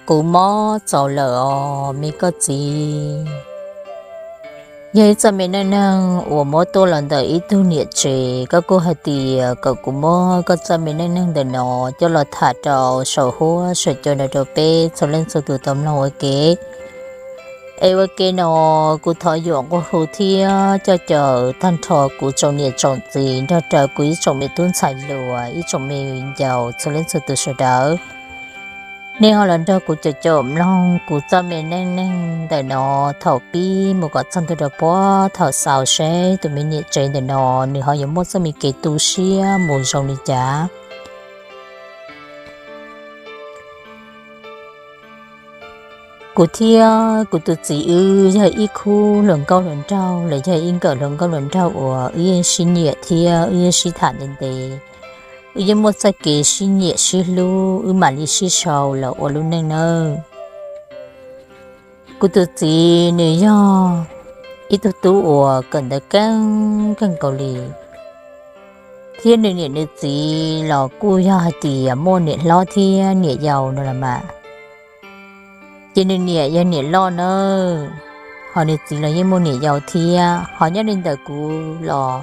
Kuv mob txaus lawm os me koj txiv. Yog ib txoj me neej neeg uas muab tuaj los ntawm ib tug niam tsev, koj kuj hais tias kom kuv muab koj txoj me neej neeg ntawm no coj los tham rau saum huab saum cua no rau peb txhua leej txhua tus tau mloog ua ke. Es ua ke no kuv thov yuam nqua hu thiab coj caw tag nrho kuv tsoom niam tsoom txiv nrog rau kuv ib tsoom me tub ntxhais hluas, ib tsoom me viv ncaus txhua leej txhua tus sawv daws, nej ho los nrog kuv caum caum mloog kuv txoj me neej neeg ntawm no thaum pib mus kom txog ntua rau puag thaum xaus seb tus me niam tsev ntawm no nws ho yuav muaj txoj me kev tu siab mus zoo li cas. Kuv thiab kuv tus txiv wb yog ib khub hluas nkauj hluas nraug los yog ib nkawm hluas nkauj hluas nraug uas wb yeej sib nyiam thiab wb yeej sib tham ntev ntev. Wb yeej muaj txoj kev sib nyiam sib hlub, wb mam li sib sau los ua lub neej nawb. Kuv tus txiv nws yog ib tug tub uas kawm ntawv keej kawg nkaus li, thiab nws niam nws txiv los kuj yog hais tias muaj niam hlob thiab niam yau no los mas. Ces nws niam yog niam loj nawb, ho nws txiv los yeej muaj niam yau thiab. Ho nyob li ntawm kuv los,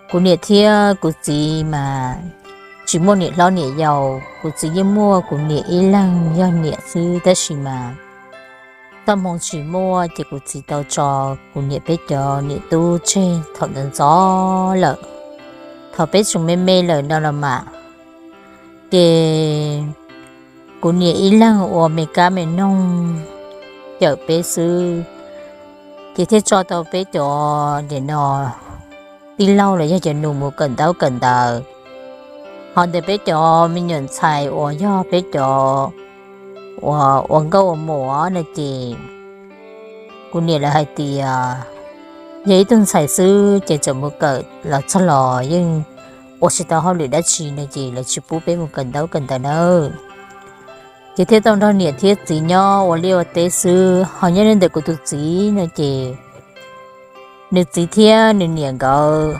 kuv niam thiab kuv txiv mas tsis muaj niam hlob niam yau, kuv txiv yeej muaj kuv niam ib leeg yog niam xwb, tab sis mas txoj hmoo tsis muaj ces kuv txiv tau tso kuv niam peb cov niam tub tseg thaum ntxov ntxov lawm, thaum peb tseem me me lawm no los mas. Ces kuv niam ib leeg ua me kab me noog cawm peb xwb, ces thiaj tso tau peb cov nim no tij laug los yog cov nus mus kawm ntaub kawm ntawv. Ho ntawm peb cov me nyuam ntxhais uas yog peb cov ua nkauj ua muam no ces kuv niam lawv hais tias yog ib tug ntxhais xwb ces txawm mus kawm los txog los yeej ua tsis tau hauj lwm dab tsi no ces lawv tsis pub peb mus kawm ntaub kawm ntawv nawb. Ces thiaj tau nrog niam thiab txiv nyob ua liaj ua teb xwb. Ho nyob li ntawm kuv tus txiv no ces nws txiv thiab nws niam nkawd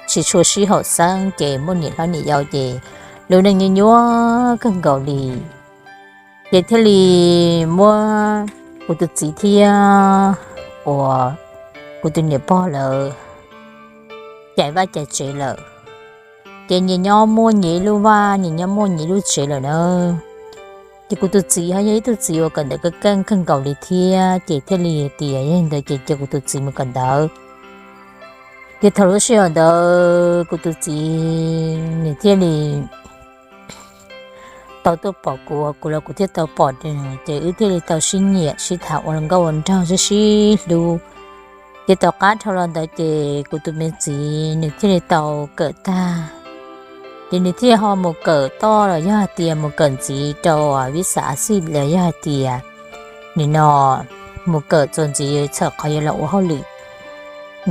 tsis tshua sib haum xeeb ces muaj niam hlob niam yau ces lub neej nyuaj nyuaj kawg nkaus li. Ces thiaj li muab kuv tus txiv thiab uas kuv tus niam pog lawv cais vaj cais tsev lawm. Ces nyias nyob muaj nyias ib lub vaj, nyias nyob muaj nyias ib lub tsev lawm na. Ces kuv tus txiv ho yog ib tug txiv uas kawm ntawv keej keej kawg nkaus li thiab, ces thiaj li tias yog li ntawd ces cia kuv tus txiv mus kawm ntawv. Ces thaum lub sij hawm ntawd kuv tus txiv nws thiaj li tau tuaj pom kuv, kuv los kuv thiaj tau pom nws, ces wb thiaj li tau sib nyiam sib tham ua nkauj ua nraug sib sib hlub. Ces tom qab dhau los ntawd ces kuv tus me txiv nws thiaj li tau kawm tag, ces nws thiaj ho mus kawm toj los yog hais tias mus kawm ntxiv rau vib xas a xij los yog hais tias nim no mus kawm txuas ntxiv txhawm qhov yuav los ua hauj lwm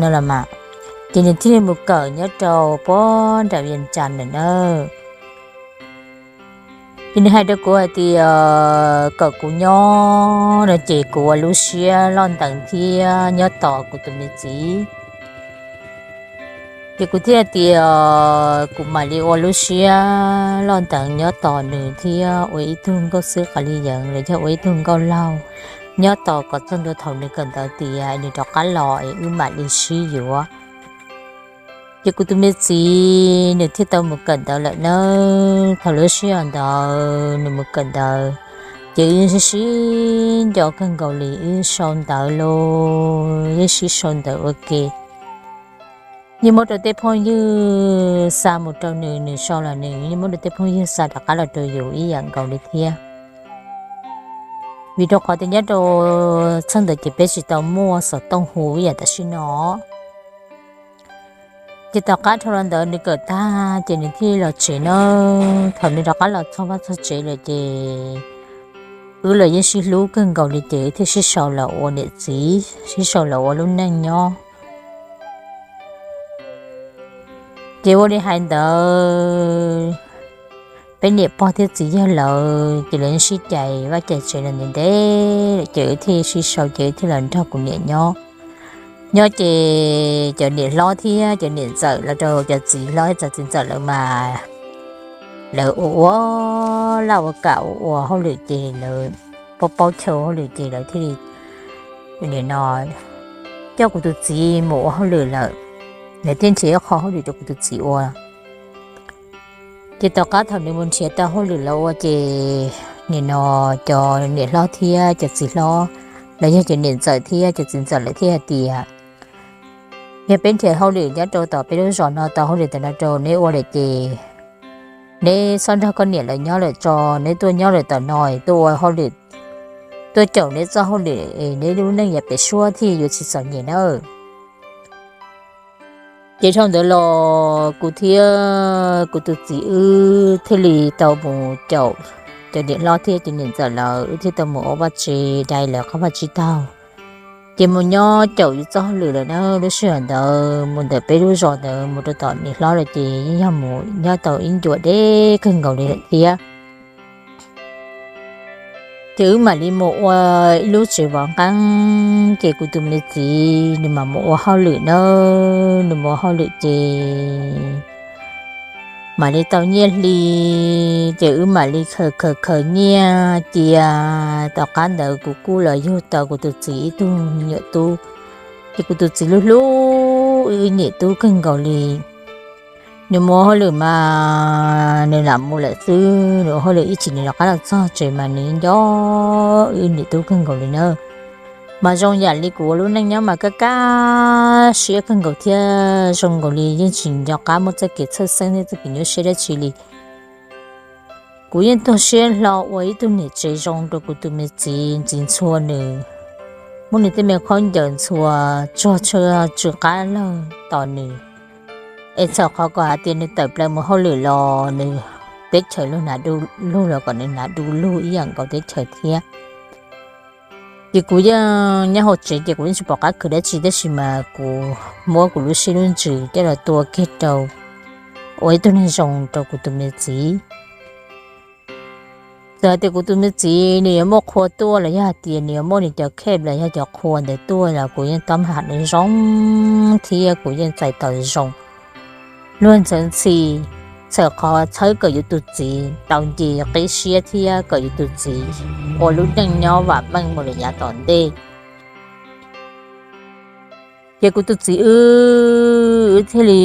no los mas. Ces nws thiaj li mus kawm nyob rau puag nram Vias Cas lawm na. Ces nws hais rau kuv hais tias kom kuv nyob no ces kuv ua lub siab loj nteev thiab nyob tos kuv tus me txiv. Ces kuv thiaj hais tias kuv mam li ua lub siab loj nteev nyob tos nws thiab ua ib tug nkauj xwb qas li yeev los yog ua ib tug nkauj laug nyob tos kom txog ntua thaum nws kawm ntawv tiav nws rov qab los es wb mam li sib yuav. Ces kuv tus me txiv nws thiaj tau mus kawm ntawv lawm nawb. Thaum lub sij hawm ntawd nws mus kawm ntawv, ces wb yeej sib sib nco kawg nkaus li, wb sau ntawv los yeej sib sau ntawv ua ke. Yeej muab rau tej phooj ywg xa mus rau nws, nws sau los nws yeej muab rau tej phooj ywg xa rov qab los rau yus ib yam nkaus li thiab. Vim rau qhov tias nyob rau txheej ntawd ces peb tsis tau muaj xov tooj hu ib yam tam sim no. Ces tom qab dhau los ntawd nws kawm tag ces nws thiaj los tsev na. Thaum nws rov qab los txog vaj txog tsev lawm ces wb los yeej sib hlub kawg nkaus li ces wb thiaj sib sau los ua niam txiv, sib sau los ua lub neej nyob. Ces ua li hais ntawd, peb niam pog thiab txiv yawg lawv ces lawv yeej sib cais vaj cais tsev los ntev ntev lawm ces wb thiaj sib sau ces wb thiaj los nrog kuv niam nyob. Nyob ces cov niam hlob thiab cov niam ntxawm los rau cov txiv hlob thiab cov txiv ntxawm lawv mas lawv ua ua laj ua kam ua ua hauj lwm ces lawv paub paub chaw hauj lwm ces lawv thiaj li nim no coj kuv tus txiv mus ua hauj lwm lawm. Lawv thiaj nrhiav ib qho hauj lwm rau kuv tus txiv ua. Ces tom qab thaum nws mus nrhiav tau hauj lwm los ua ces nim no cov niam hlob thiab cov txiv hlob los yog cov niam ntxawm thiab cov txiv ntxawm lawv thiaj hais tias, yog peb nrhiav hauj lwm nyob rau tom peb lub zos no tau hauj lwm ntawm no rau neb ua lawm ces neb txhob nrog koj niam lawv nyob lawm tso, neb tuaj nyob lawm tom no tuaj ua hauj lwm, tuaj caum neb txoj hauj lwm es neb lub neej yav pem suab thiaj yuav tsis txom nyem nawb. Ces dhau ntawd los kuv thiab kuv tus txiv wb thiaj li tau mus caum cov niam hlob thiab cov niam ntxawm lawv, wb thiaj tau mus ua vaj tse dai lawv qab vaj tsib taug. Ces mus nyob caum yus txoj hauj lwm lawm na, lub sij hawm ntawd mus ntawm peb lub zos ntawd mus rau tom niam hlob lawm ces yeej yog mus nyob tau ib ncua deb kawg nkaus li lawm thiab. Ces wb mam li mus ua ib lub tsev vov nqeeb, ces kuv tus me txiv nws mam mus ua hauj lwm na, nws mus ua hauj lwm ces mam li tau nyiaj hli, ces wb mam li khaws khaws khaws nyiaj cia. Tom qab ntawd kuv kuj los yug tau kuv tus txiv ib tug me nyuam tub, ces kuv tus txiv hlub hlub wb niam tub kawg nkaus li. Nws mus ua hauj lwm mas nws lam mus lawm xwb, nws ua hauj lwm ib chim nws rov qab los txog tsev mas nws nco wb niam tub kawg nkaus li na. Mas zoo yam li kuv ua lub neej nyob mas kaj kaj siab kawg nkaus thiab zoo nkaus li yeej tsis nco qab muaj txoj kev txhawj xeeb thiab txoj kev nyuaj siab dab tsi li. Kuv yeej tuag siab hlo ua ib tug niam tsev zoo rau kuv tus me txiv ntxiv ntxhua nws, muab nws tej me khaub ncaws ntxhua tsuag tsw qab lawg tos nws. Es txawm qhov kom hais tias nws tawm plaws mus hauj lwm los nws teb chaws luag hnav du lug los kom nws hnav du lug ib yam nkaus teb chaws thiab. Ces kuv yeej nyob hauv tsev ces kuv yeej tsis pom qab khwv dab tsi tab sis mas kuv muab kuv lub siab lub ntsws coj los tua kiag rau ua ib tug neeg zoo rau kuv tus me txiv. Txawm hais tias kuv tus me txiv nws yuav muaj qhua tuaj los yog hais tias nws yuav muaj nws cov khej los yog cov qhua ntawd tuaj los kuv yeej tab ham nws zoo thiab kuv yeej txais tos zoo. Luag ntxhi, txhawm qhov txhawb kom yus tus txiv tau nce qib siab thiab kom yus tus txiv ua lub neej nyob vam meej mus lawm yav tom ntej. Ces kuv tus txiv wb, wb thiaj li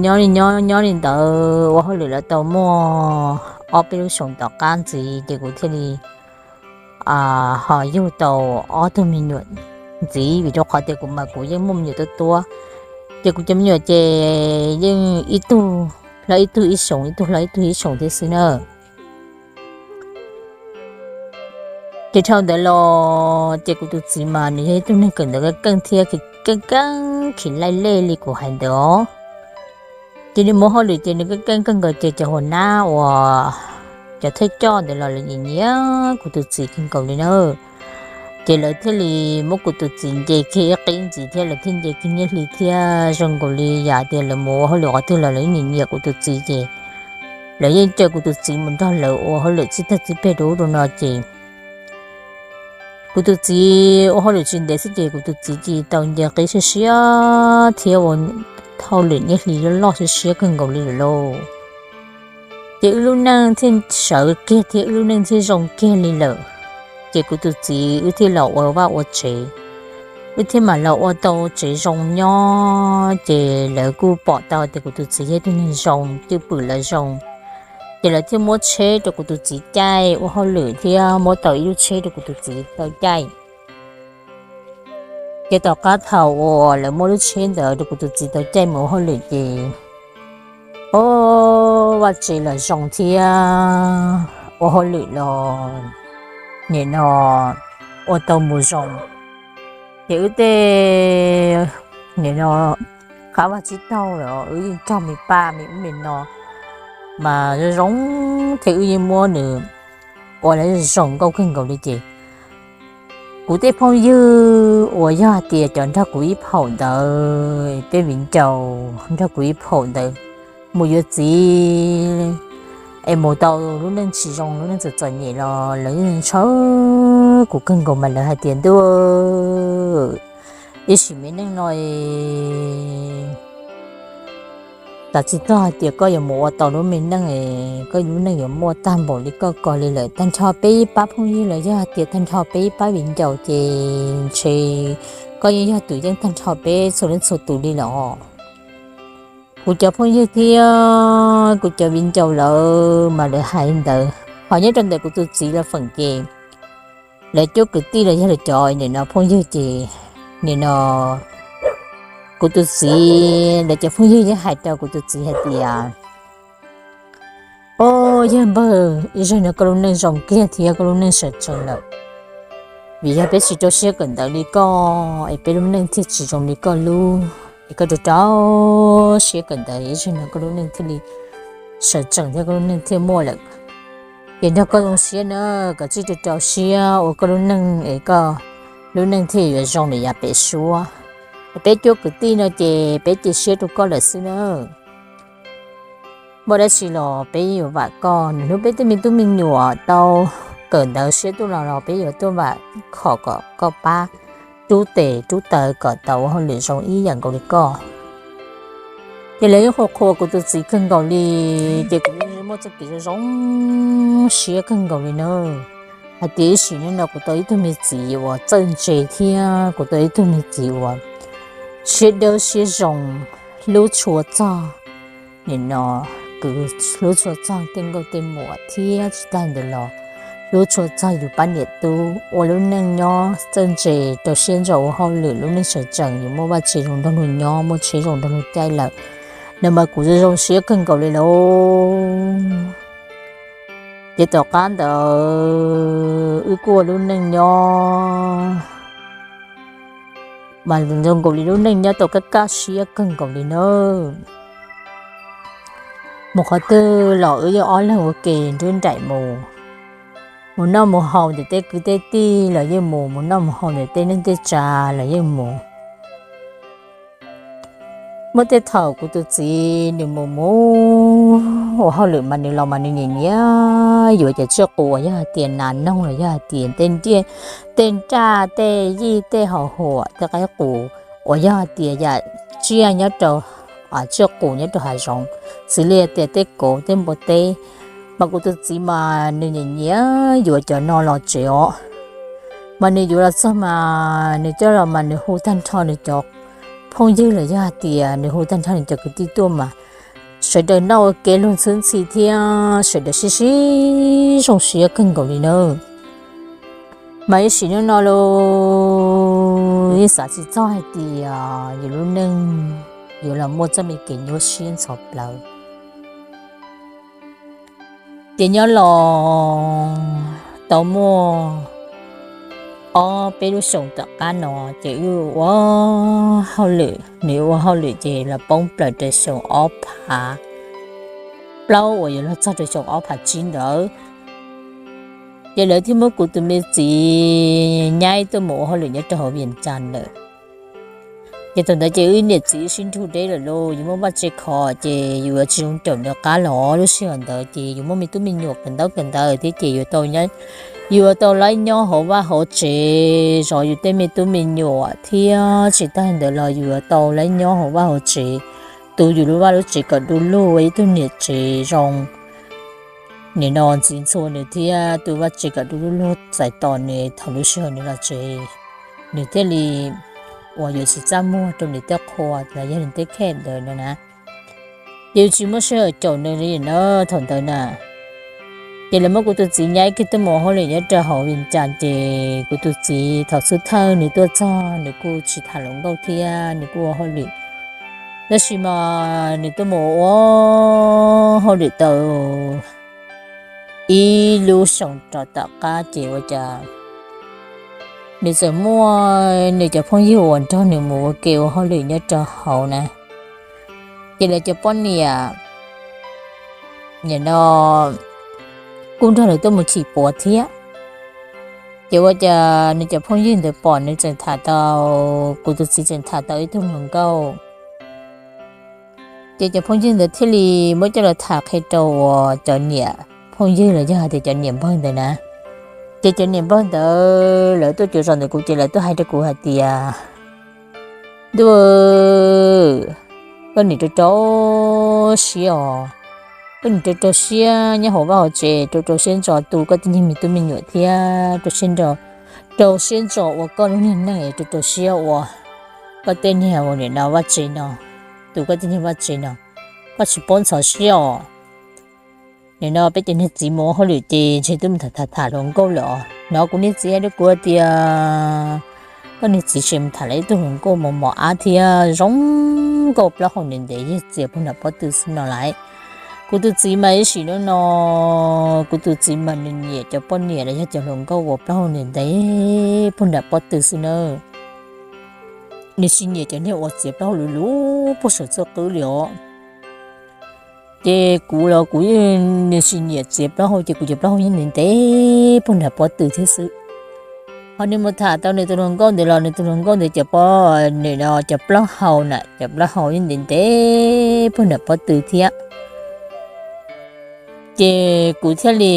nyob li nyob nyob li ntawd ua hauj lwm los tau muaj ob peb lub xyoos tom qab ntxiv ces kuv thiaj li ho yug tau ob tug me nyuam ntxiv, vim rau qhov tias kuv mas kuv yeej muaj me nyuam tuab tuab. Ces kuv cov me nyuam ces yeej ib tug hlob ib tug ib xyoos, ib tug hlob ib tug ib xyoos thiab xwb na. Ces dhau ntawd los ces kuv tus txiv mas nws yog ib tug neeg kawm ntawv keej keej thiab keej keej khiv laij lej li kuv hais ntawd os. Ces nws mus hauj lwm ces nws keej keej kawg nkaus ces cov hua nab uas cov thawj coj ntawd los lawv nyiam nyiam kuv tus txiv kawg nkaus li na. Ces lawv thiaj li muab kuv tus txiv nce kiag ib qib ntxiv thiab lawv thiaj nce kiag nyiaj hli thiab zoo nkaus li yam tias lawv mus ua hauj lwm qhov twg los lawv yeej nyiam nyiam kuv tus txiv ces lawv yeej caw kuv tus txiv mus nrog lawv ua hauj lwm txij tag txij peg rau ub rau no ces kuv tus txiv ua hauj lwm tsis ntev xwb ces kuv tus txiv cia li tau nce qib siab siab thiab ua hauj lwm nyiaj hli loj loj siab siab kawg nkaus li lawm lauj. Ces wb lub neej thiaj sawv kiag thiab wb lub neej thiaj zoo kiag li lawm. Ces kuv tus txiv wb thiaj los ua vaj ua tsev, wb thiaj mam los ua tau tsev zoo nyob ces lawv kuj pom tau tias kuv tus txiv yog ib tug neeg zoo, cwj pwm lawv zoo. Ces lawv thiaj muab tsheb rau kuv tus txiv caij ua hauj lwm thiab muab tau ib lub tsheb rau kuv tus txiv tau caij. Ces tom qab thaum uas lawv muab lub tsheb ntawd rau kuv tus txiv tau caij mus ua hauj lwm ces, o, vaj tsev los zoo thiab ua hauj lwm los nim no ua tau mus zoo. Ces wb tej nim no qab vaj tsib taug los wb yeej cog me paj me ub me no mas zoo zoo thiab wb yeej muab nws ua lawv zoo nkauj kawg nkaus li ces kuv tej phooj ywg uas yog hais tias cov nrog kuv ib phaum ntawd, tej viv ncaus nrog kuv ib phaum ntawd mus yuav txiv es mus tau lub neej tsis zoo lub neej txom txom nyem los lawv yeej ntshaw kuv kawg nkaus mas lawv hais tias ntuj, ib sim me neej no xav tsis txog hais tias koj yuav mus ua tau lub me neej, koj lub neej yuav muaj tag npaum li koj ko li lawm. Tag nrho peb ib pab phooj ywg los yog hais tias tag nrho peb ib pab viv ncaus ces ntshe koj yeej yog tus yeej tag nrho peb txhua leej txhua tus li lawm os. Kuv cov phooj ywg thiab kuv cov viv ncaus lawv mas lawv hais ntawd, ho nyob rau ntawm kuv tus txiv los feem ces lawv cuab kwv tij los yog lawv cov nim no phooj ywg ces nim no kuv tus txiv lawv cov phooj ywg yeej hais rau kuv tus txiv hais tias, Au, yawg npawg, ib zaug no koj lub neej zoo kiag thiab koj lub neej sawv tsees lawm, vim yog peb tsis rau siab kawm ntawv li koj es peb lub neej thiaj tsis zoo li koj lub. Es koj rau rau siab kawm ntawv, ib zaug no koj lub neej thiaj li sawv tsees thiab koj lub neej thiaj muaj lawm. Ces nrog koj zoo siab na, koj tsij rau rau siab ua koj lub neej es koj lub neej thiaj yuav zoo li yav pem suab. Peb cuab kwv tij no ces peb cia siab rau koj lawm xwb na. Muaj dab tsi los peb yuav vam koj, nws hnub peb tej me tub me nyuam tau kawm ntawv siab tuaj los los peb yuav tuaj vam khom kom koj pab rub tes rub taw kom tau ua hauj lwm zoo ib yam nkaus li koj. Ces lawv yeej qhuas qhuas kuv tus txiv kawg nkaus li, ces kuv yeej muaj txoj kev zoo zoo siab kawg nkaus li na. Hais tias ib sim neej no kuv tau ib tug me txiv uas txawj ntse thiab kuv tau ib tug me txiv uas siab dawb siab zoo, hlub tshua txog nim no, kuv hlub tshua txog tej nkauj tej muam thiab tsis tag ntawd los hlub tshua txog yus pab niam tub ua lub neej nyob txawj ntse, rau siab ntso ua hauj lwm, lub neej sawv tsees, yus muaj vaj tse zoo nrog luag nyob, muaj tsheb zoo nrog luag caij lawm no mas kuv zoo zoo siab kawg nkaus li lauj. Ces tom qab ntawd wb kuj ua lub neej nyob mas zoo nkaus li lub neej nyob tau kaj kaj siab kawg nkaus li nawb. Mus qhov twg los wb yeej ob leeg ua ke nruab nraim mus. Mus noj mus haus ntawm tej kwv tej tij los yeej mus, mus noj mus haus ntawm tej neej tej tsav los yeej mus. Muaj tej thaum kuv tus txiv nws mus mus ua hauj lwm mas nws los mas nws nyiam nyiam yuav cov tsiaj qus uas yog hais tias nas noog los yog hais tias tej nraj tej yij tej hau huam tej qaib qus uas yog hais tias yam tsiaj nyob rau tsiaj qus nyob rau hav zoov, xws li tias tej kauv tej npua teb. Mas kuv tus txiv mas nws nyiam nyiam yuav cov no los tsev os. Mas nws yuav los txog mas nws coj los mas nws hu tag nrho nws cov phooj ywg los yog hais tias nws hu tag nrho nws cov kwv tij tuaj mas sawv daws noj ua ke luag ntxhwb ntxhi thiab sawv daws sib sib zoo siab kawg nkaus li nawb. Mas ib sim neej no los yeej xav tsis txog hais tias yus lub neej yuav los muaj txoj me kev nyuaj siab ntxhov plawv. Ces nyob los tau muaj ob peb lub xyoos tom qab no, ces wb ua hauj lwm, nws ua hauj lwm ces los poob plaws rau xyoo ob phav plaub uas yuav luag txog rau xyoo ob phav tsib ntawd. Ces lawv thiaj muab kuv tus me txiv nyab tuaj mus ua hauj lwm nyob rau hauv Vias Cas lawm. Ces thaum ntawd ces wb niam txiv wb sib nrug deb lawm lauj, yus muaj vaj tse khov ces yus yuav tsis zoo caum nws qab los. Lub sij hawm ntawd ces yus muaj me tub me nyuam kawm ntaub kawm ntawv thiab ces yus tau, yus tau laib nyob hauv vaj hauv tsev zov yus tej me tub me nyuam thiab tsis tag ntawd los yus tau laib nyob hauv vaj hauv tsev, tu yus lub vaj lub tsev kom du lug ua ib tug niam tsev zoo. Nim no ntxiv ntxhua nws thiab tu vaj tsev kom du lug txais tos nws thaum lub sij hawm nws los tsev, nws thiaj li uas yuav tsis txaj muag rau nws tej qhua los yog nws tej khej ntawd no na. Ces yus tsis muaj sij hawm caum nws li na thaum ntawd na. Ces lawv muab kuv tus txiv nyab kiag tuaj mus hauj lwm nyob rau hauv Vias Cas ces kuv tus txiv thaum xub thawj nws tuaj txog nws kuj tsis tham hluas nkauj thiab nws kuj ua hauj lwm. Tab sis mas nws tuaj mus ua hauj lwm tau ib lub xyoos rov tom qab ces ua cas nws txawm muaj nws cov phooj ywg uas nrog nws mus ua ke ua hauj lwm nyob rau hauv na. Ces lawv cov poj niam nim no kuj nrog lawv tuaj mus chim puav thiab. Ces ua cas nws cov phooj ywg ntawd pom nws tseem tham tau, kuv tus txiv tseem tham tau ib tug hluas nkauj. Ces cov phooj ywg ntawd thiaj li muab coj los tham qhia rau uas cov niam phooj ywg los yog hais tias cov niam npawg ntawd na. Ces cov niam npawg ntawd lawv tuaj cuav zos ntawm kuv ces lawv tuaj hais rau kuv hais tias, Ntuj, koj niam rau rau siab os. Koj nim rau rau siab nyob hauv vaj hauv tsev, rau rau siab ntso tu koj tej niag me tub me nyuam thiab rau siab ntso, rau siab ntso ua koj lub niag neej es rau rau siab ua koj tej niag ua nim no vaj tsev no, tu koj tej niag vaj tsev no, koj tsis paub ntxhov siab os. Nim no peb cov niag txiv mus ua hauj lwm ces ntshe twb mus tham tham tham hluas nkauj lawm os. Hnov kuv niag txiv hais rau kuv tias koj niag txiv tseem mus tham lawv ib tug hluas nkauj mos mos ab thiab zoo nkauj plaub hau ntev ntev yog txias puag nram pob tw xwb no lauj. Kuv tus txiv mas ib sim no no, kuv tus txiv mas nws nyiam cov poj niam los yog cov hluas nkauj uas plaub hau ntev ntev puag nram pob tw xwb na. Nws tsis nyiam cov niag uas txiav plaub hau luv luv puag saum txoj qwb li os. Ces kuv los kuv yeej, nws tsis nyiam txiav plaub hau ces kuv cov plaub hau yeej ntev ntev puag nram pob tw thiab xwb. Ho nws mus tham tau nws tus hluas nkauj ntawd los nws tus hluas nkauj ntawd cov pob, nws cov plaub hau na, cov plaub hau yeej ntev ntev puag nram pob tw thiab. Ces kuv thiaj li,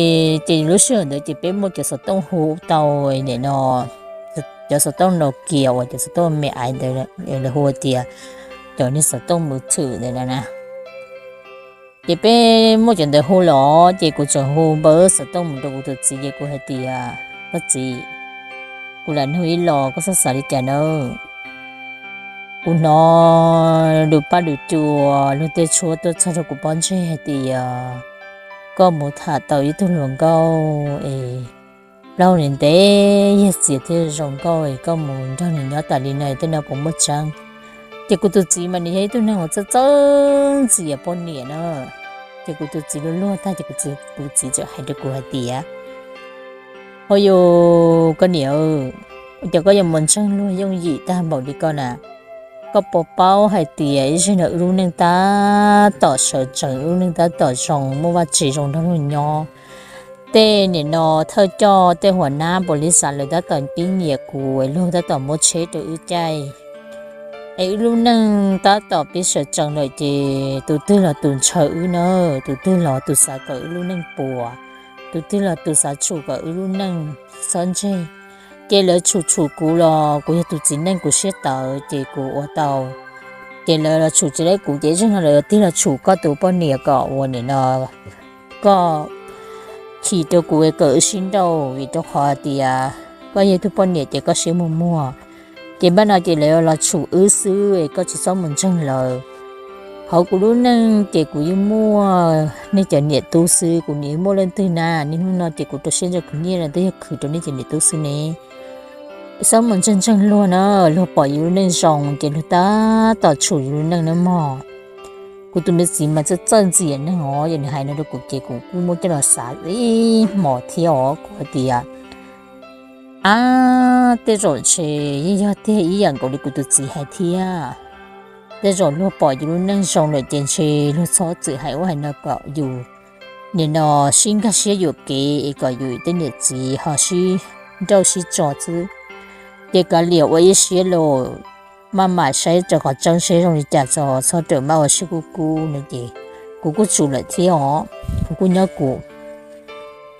ces lub sij hawm ntawd ces peb muaj cov xov tooj hu tau, nim no cov xov tooj Nokia uas cov xov tooj me aiv ntawd, lawv hu tias cov niag xov tooj mws thwm ntawd na. Ces peb muaj cov ntawd hu los ces kuv tseem hu npawb xov tooj mus rau kuv tus txiv ces kuv hais tias, koj txiv, kuv lam nug ib los koj txhob xav li cas nawb. Kuv hnov lus paj lus cua luag tej tshuab tuaj txog rau kuv pob ntseg hais tias koj mus tham tau ib tug hluas nkauj es plaub hau ntev ntev yog txias thiab zoo nkauj es koj mus nrog nws nyob tas li no tej no puas muaj tseeb. Ces kuv tus txiv mas nws yog ib tug neeg uas txawj txawj ntxias poj niam na. Ces kuv tus txiv luag luag tag ces kuv txiv txawm hais rau kuv hais tias, hos yus, koj niam, ua cas koj yuav mus ntseeg luag yooj yim tag npaum li koj na? Koj puas paub hais tias ib zaug no wb lub neej tab tom sawv tsees, wb lub neej tab tom zoo, muaj vaj tse zoo nrog luag nyob. Tej nim no thawj coj tej huas nab npaum li xav lawv tab tom pib nyiam kuv, luag tab tom muab tsheb rau wb caij. Es wb lub neej tab tom pib sawv tsees lawm ces tus twg los tus ntshaw wb na, tus twg los tus xav kom wb lub neej puas, tus twg los tus xav tshum kom wb lub neej txhob ntseg. Ces lawv tshum tshum kuv los kuv yog tus txiv neej kuv siab tawv ces kuv ua tau. Ces lawv los tshum tsis laib kuv ces ib zaug no lawv tig los tshum koj tus poj niam kom ua nim no koj chim rau kuv kom wb sib nrauj vim rau qhov tias koj yog tus poj niam ces koj siab muag muag. Ces npaj no ces lawv los tshum wb xwb, koj tsis txhob mus ntseeg lawv. Hauv kuv lub neej ces kuv yeej muaj nej cov niam tub xwb, kuv nim muaj leej twg na, niaj hnub no ces kuv rau siab ntso khwv nyiaj los twb yog khwv rau nej cov niam tub xwb ne. Txhob mus ntseeg ntseeg luag na, luag pom yus lub neej zoo ces luag tab tom tshum yus lub neej na mog. Kuv tus me txiv mas txawj txawj ntxias neeg os, yog nws hais no rau kuv ces kuv kuj muab coj los xav ib hmos thiab os, kuv hais tias, ab, tej zaum ntshe yeej yog tiag ib yam nkaus li kuv tus txiv hais thiab. Tej zaum luag pom yus lub neej zoo lawm ces ntshe luag txhob txwm hais ub hais no kom yus nim no sib nkag siab yuam kev es kom yus tej niam txiv ho sib nrauj sib tso xwb. Ces kav liam ua ib siab los maj mam saib rau qhov tseeb seb zoo li cas tso, txhob rawm maj ua siab kub kub no ces kuv kuj tsum lawm thiab os, kuv kuj nyob kuv.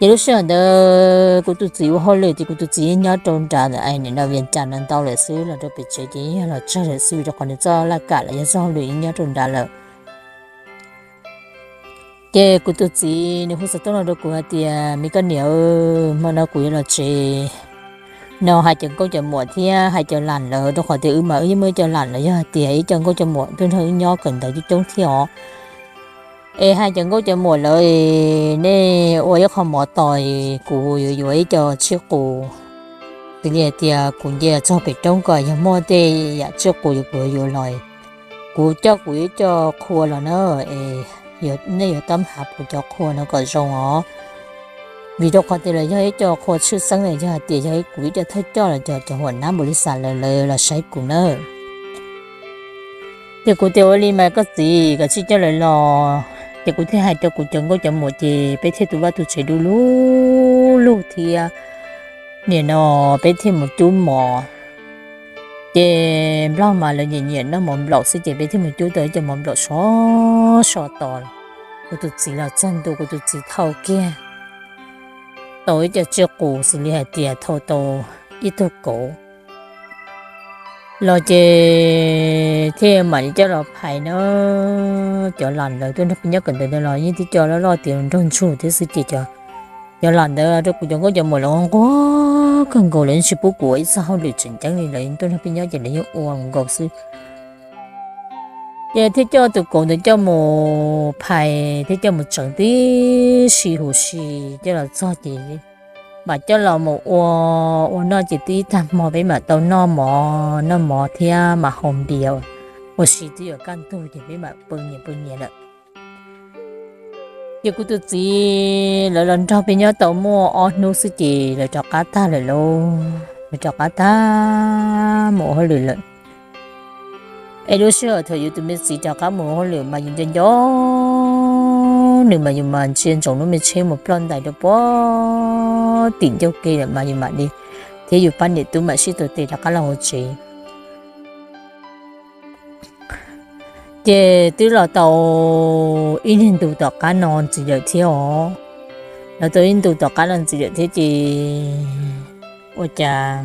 Ces lub sij hawm ntawd kuv tus txiv ua hauj lwm ces kuv tus txiv nyob rau nram ntawm nim no Vias Cas no ntau lawm xwb, los rau pem tsev ces yog los tsawg lawm xwb vim rau qhov nws txoj laj kam los yog txoj hauj lwm nyob rau nrad lawm. Ces kuv tus txiv nws hu xov tooj los rau kuv hais tias, me koj niam, hmo no kuv yuav los tsev no hais cov nkauj cov muam thiab hais cov lam lawv, rau qhov tias wb mas wb yeej muaj ib co lam los yog hais tias ib co nkauj cov muam tuaj nrog wb nyob kawm ntawv coob coob thiab os. Es hais cov nkauj cov muam lawv, nej ua ib qho mov tos, kuv yuav yuav ib co tsij qus. Xws li hais tias kuv nce txog pem roob ko yog muaj tej yam tsij qus kuv yuav yuav los, kuv coj kuv ib co qhua los na, es nej yuav tab hav puv cov qhua no kom zoo os. Vim rau qhov tias lawv yog ib co qhua tshwj xeeb, yog hais tias yog kuv ib co thawj coj los cov cov huam nab npaum li xav lawv lawv los saib kuv na. Ces kuv tias ua li mas koj txiv, koj tsij coj lawv los. Ces kuv thiaj hais rau kuv cov nkauj cov muam ces peb thiaj tu vaj tu tsev du lug lug thiab. Nim no peb thiaj mus cub mov. Ces Nplog mas lawv nyiam nyiam noj mov nplaum xwb ces peb thiaj mus cub tau ib co mov nplaum sov so tos. Kuv tus txiv los txog ntua kuv tus txiv thau kiag tau ib co tsij qus xws li hais tias thau tau ib tug kauv. los ces thiaj mam li coj los phais na. Cov lam ntawd tuaj nrog peb nyob kawm ntawv ntawd los yeej tib co loj loj tiav nraug ntsug thiab xwb ces cov lam ntawd rau kuv cov nkauj cov muam lawv nquag kawg nkaus, lawv yeej tsis pub kuv ua ib txoj hauj lwm tseem ceeb li, lawv yeej tuaj nrog peb nyob ces lawv yeej ua nkaus xwb. Ces thiaj coj tus kauv ntawd coj mus phais thiab coj mus tseev tib si huv si, coj los txog ces mam coj los mus ua, ua noj ces twb ib tag hmo peb mam tau noj mov, noj mov thiab mam haus npias ua si twb yuav kaj ntug ces peb mam pw nyias pw nyias lawm. Ces kuv tus txiv lawv los nrog peb nyob tau muaj ob hnub xwb ces lawv rov qab tag lawm lauj, lawv rov qab tag mus ua hauj lwm lawm. Es lub sij hawm thaum yus tus me txiv rov qab mus ua hauj lwm mas yus nco nco nws mas yus mas ntsia ntsoov lub me tsheb mus ploj ntais rau puag tim ncauj ke lawm mas yus mam li, thiab yus pab niam tub mam sib tua tes rov qab los hauv tsev. Ces twb los tau ib niag ntu tom qab no ntxiv lawm thiab os. Los tau ib ntu tom qab no ntxiv lawm thiab ces ua cas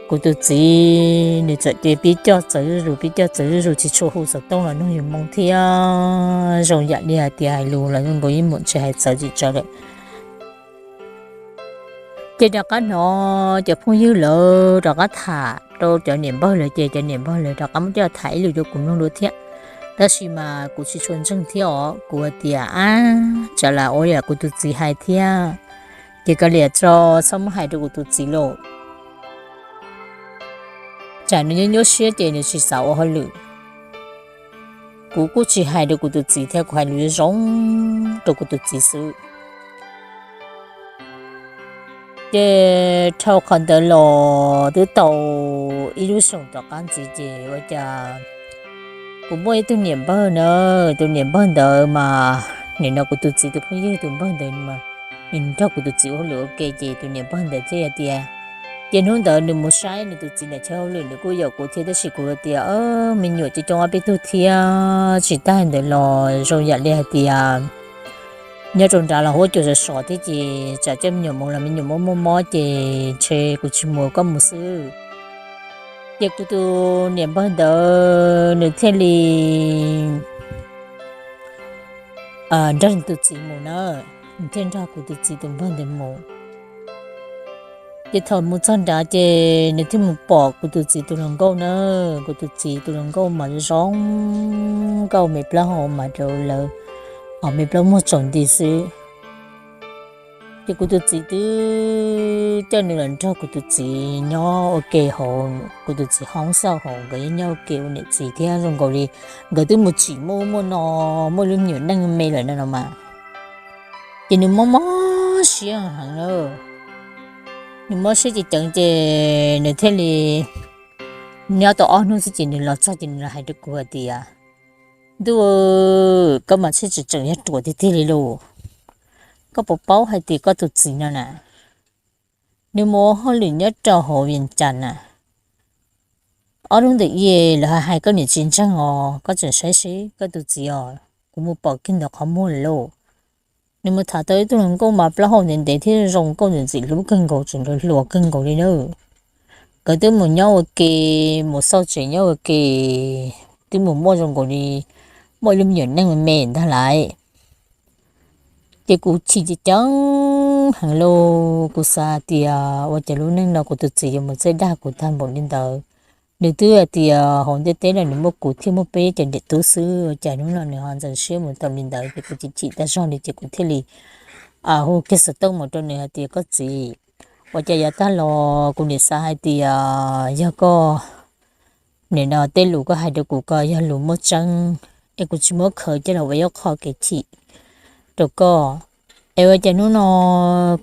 kuv tus txiv nws txawm cia li pib coj txawv zuj zus, pib coj txawv zuj zus, tsis tshua hu xov tooj los nug yus moo thiab, zoo yam li hais tias hais lus los zoo nkaus ib mus tsis hais txawv tsis txawv lawm. Ces rov qab hnov cov phooj ywg lawv rov qab tham rau cov niam npawg lawv ces cov niam npawg lawv rov qab muab coj tham ib lwm rau kuv mloog dua thiab. Tab sis mas kuv tsis tshua ntseeg thiab os, kuv hais tias ab tsam lam ua yam kuv tus txiv hais thiab. Ces kav liam tso, txhob muab hais rau kuv tus txiv lauj. Tsam nws nyuaj nyuaj siab ces nws tsis xav ua hauj lwm. Kuv kuj tsis hais rau kuv tus txiv thiab, kuv hais lus zoo rau kuv tus txiv xwb. Ces dhau qhov ntawd los twb tau ib lub xyoos tom qab ntxiv ces ua cas kuv muaj ib tug niam npawg na, tus niam npawg ntawd mas nim no kuv tus txiv tus phooj ywg tus npawg ntawd mas nws nrog kuv tus txiv ua hauj lwm ua ke ces tus niam npawg ntawd thiaj hais tias, ces hnub ntawd nws mus saib nws tus txiv ntawm chaw hauj lwm nws kuj yaum kuv thiab tab sis kuv hais tias me nyuam coob coob ob peb tug thiab tsis tag ntawd los zoo yam li hais tias nyob rau nrad los huab cua sov sov thiab ces tsam coj me nyuam mus los me nyuam muaj muaj mob ces ntshe kuv tsis mus koj mus xwb. Ces kuv tus niam npawg ntawd nws thiaj li nrog nws tus txiv mus na, nws thiaj nrog kuv tus txiv tus npawg ntawd mus. Ces thaum mus txog nrad ces nws thiaj mus pom kuv tus txiv tus hluas nkauj na, kuv tus txiv tus hluas nkauj mas zoo nkauj, me plaub hau mas rau lawv, ho me plaub muag tsaus nti xwb. Ces kuv tus txiv twb coj nws los nrog kuv tus txiv nyob ua ke hauv, kuv tus txiv hoob xauj hauv, nkawd yeej nyob ua ke ua niam txiv thiab zoo nkaus li nkawd twb mus tsim muaj muaj no, muaj lub me nyuam neej me lawm no no mas. Ces nws mob mob siab heev na, nws mob siab ces ceev ces nws thiaj li nyob tau ob hnub xwb ces nws los txog ces nws los hais rau kuv hais tias, ntuj, koj mas tseem tseem yog ruam tiag tiag li lauj. Koj puas paub hais tias koj tus txiv no na, nws mus ua hauj lwm nyob rau hauv Vias Cas na, ob hnub ntawm ib lawv hais hais koj niam tsis ntseeg os, koj tseem saib seb koj tus txiv os, kuv mus pom kiag ntawm qhov muag lawm lauj. Nws mus tham tau ib tug hluas nkauj mas plaub hau ntev ntev thiab zoo nkauj ntxim ntxim hlub kawg nkaus, tseem hluas hluas kawg nkaus li na. Nkawd twb mus nyob ua ke, mus xauj tsev nyob ua ke, twb mus muaj zoo nkaus li muaj ib lub me nyuam neej me me ntag lauj. Ces kuv chim ceev ceev heev lauj, kuv xav tias ua cas lub neej no kuv tus txiv yuav mus txawj dag kuv tag npaum li ntawd. Nws twb hais tias hauv ntiaj teb no nws muaj kuv thiab muaj peb cov niam tub xwb, ua cas hnub no nws ho ntxeev siab mus tau li ntawd, ces kuv chim chim tag zog li ces kuv thiaj li hu kiag xov tooj mus rau nws hais tias, koj txiv, ua cas yav tag los kuv niam xav hais tias yog koj, nim no tej lus koj hais rau kuv ko yog lus muaj tseeb, es kuv tsis muab khaws coj los ua ib qho kev chim rau koj, es ua cas hnub no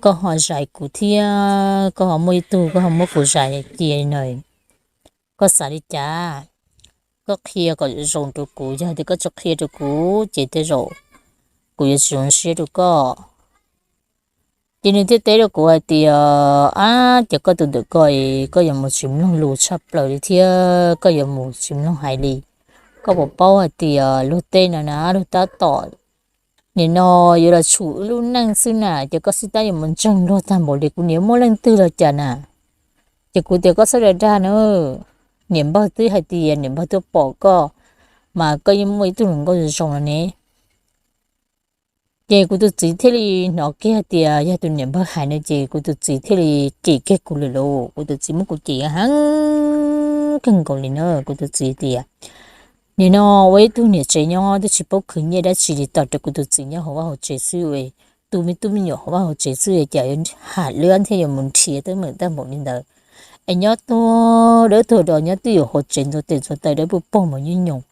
koj ho zais kuv thiab koj ho muaj ib tug koj ho muab kuv zais cia no. Koj xav li cas? Koj qhia kom zoo rau kuv, yog tias koj tsis qhia rau kuv ces tej zaum kuv yuav tsis zoo siab rau koj. Ces nws thiaj teb rau kuv hais tias, ab, ces koj tus ntawm ko, koj yuav mus tsis mloog lus tshaj plaws li thiab koj yuav mus tsis mloog hais li. Koj puas paub hais tias luag tej no na luag tab tom nim no yuav los tshum wb lub neej xwb na, ces koj xub tab yuav mus ntseeg luag tag npaum li, kuv niam muaj leej twg los cas na. Ces kuv tias koj txhob dag dag na, niam npawg twb hais tias niam npawg tuaj pom koj, mas koj yeej muaj ib tug hluas nkauj zoo no ne. Ces kuv tus txiv thiaj li hnov kiag tias yog tus niam npawg hais no ces kuv tus txiv thiaj li cem kiag kuv lawm lauj. Kuv tus txiv muab kuv cem heev kawg nkaus li na. Kuv tus txiv tias, nim no ua ib tug niam tsev nyob twb tsis paub khwv nyiaj dab tsi li, tos rau kuv tus txiv nyob hauv vaj hauv tsev xwb, tu me tub me nyuam hauv vaj hauv tsev xwb, cas yuav ham lwb thiab yuav mus nrhiav teeb meem tag npaum li ntawd. Es nyob tuag dawb tuag do nyob twj ywm hauv tsev ntxuav tes ntxuav taw dawb paug paug mas nyuj nyoos,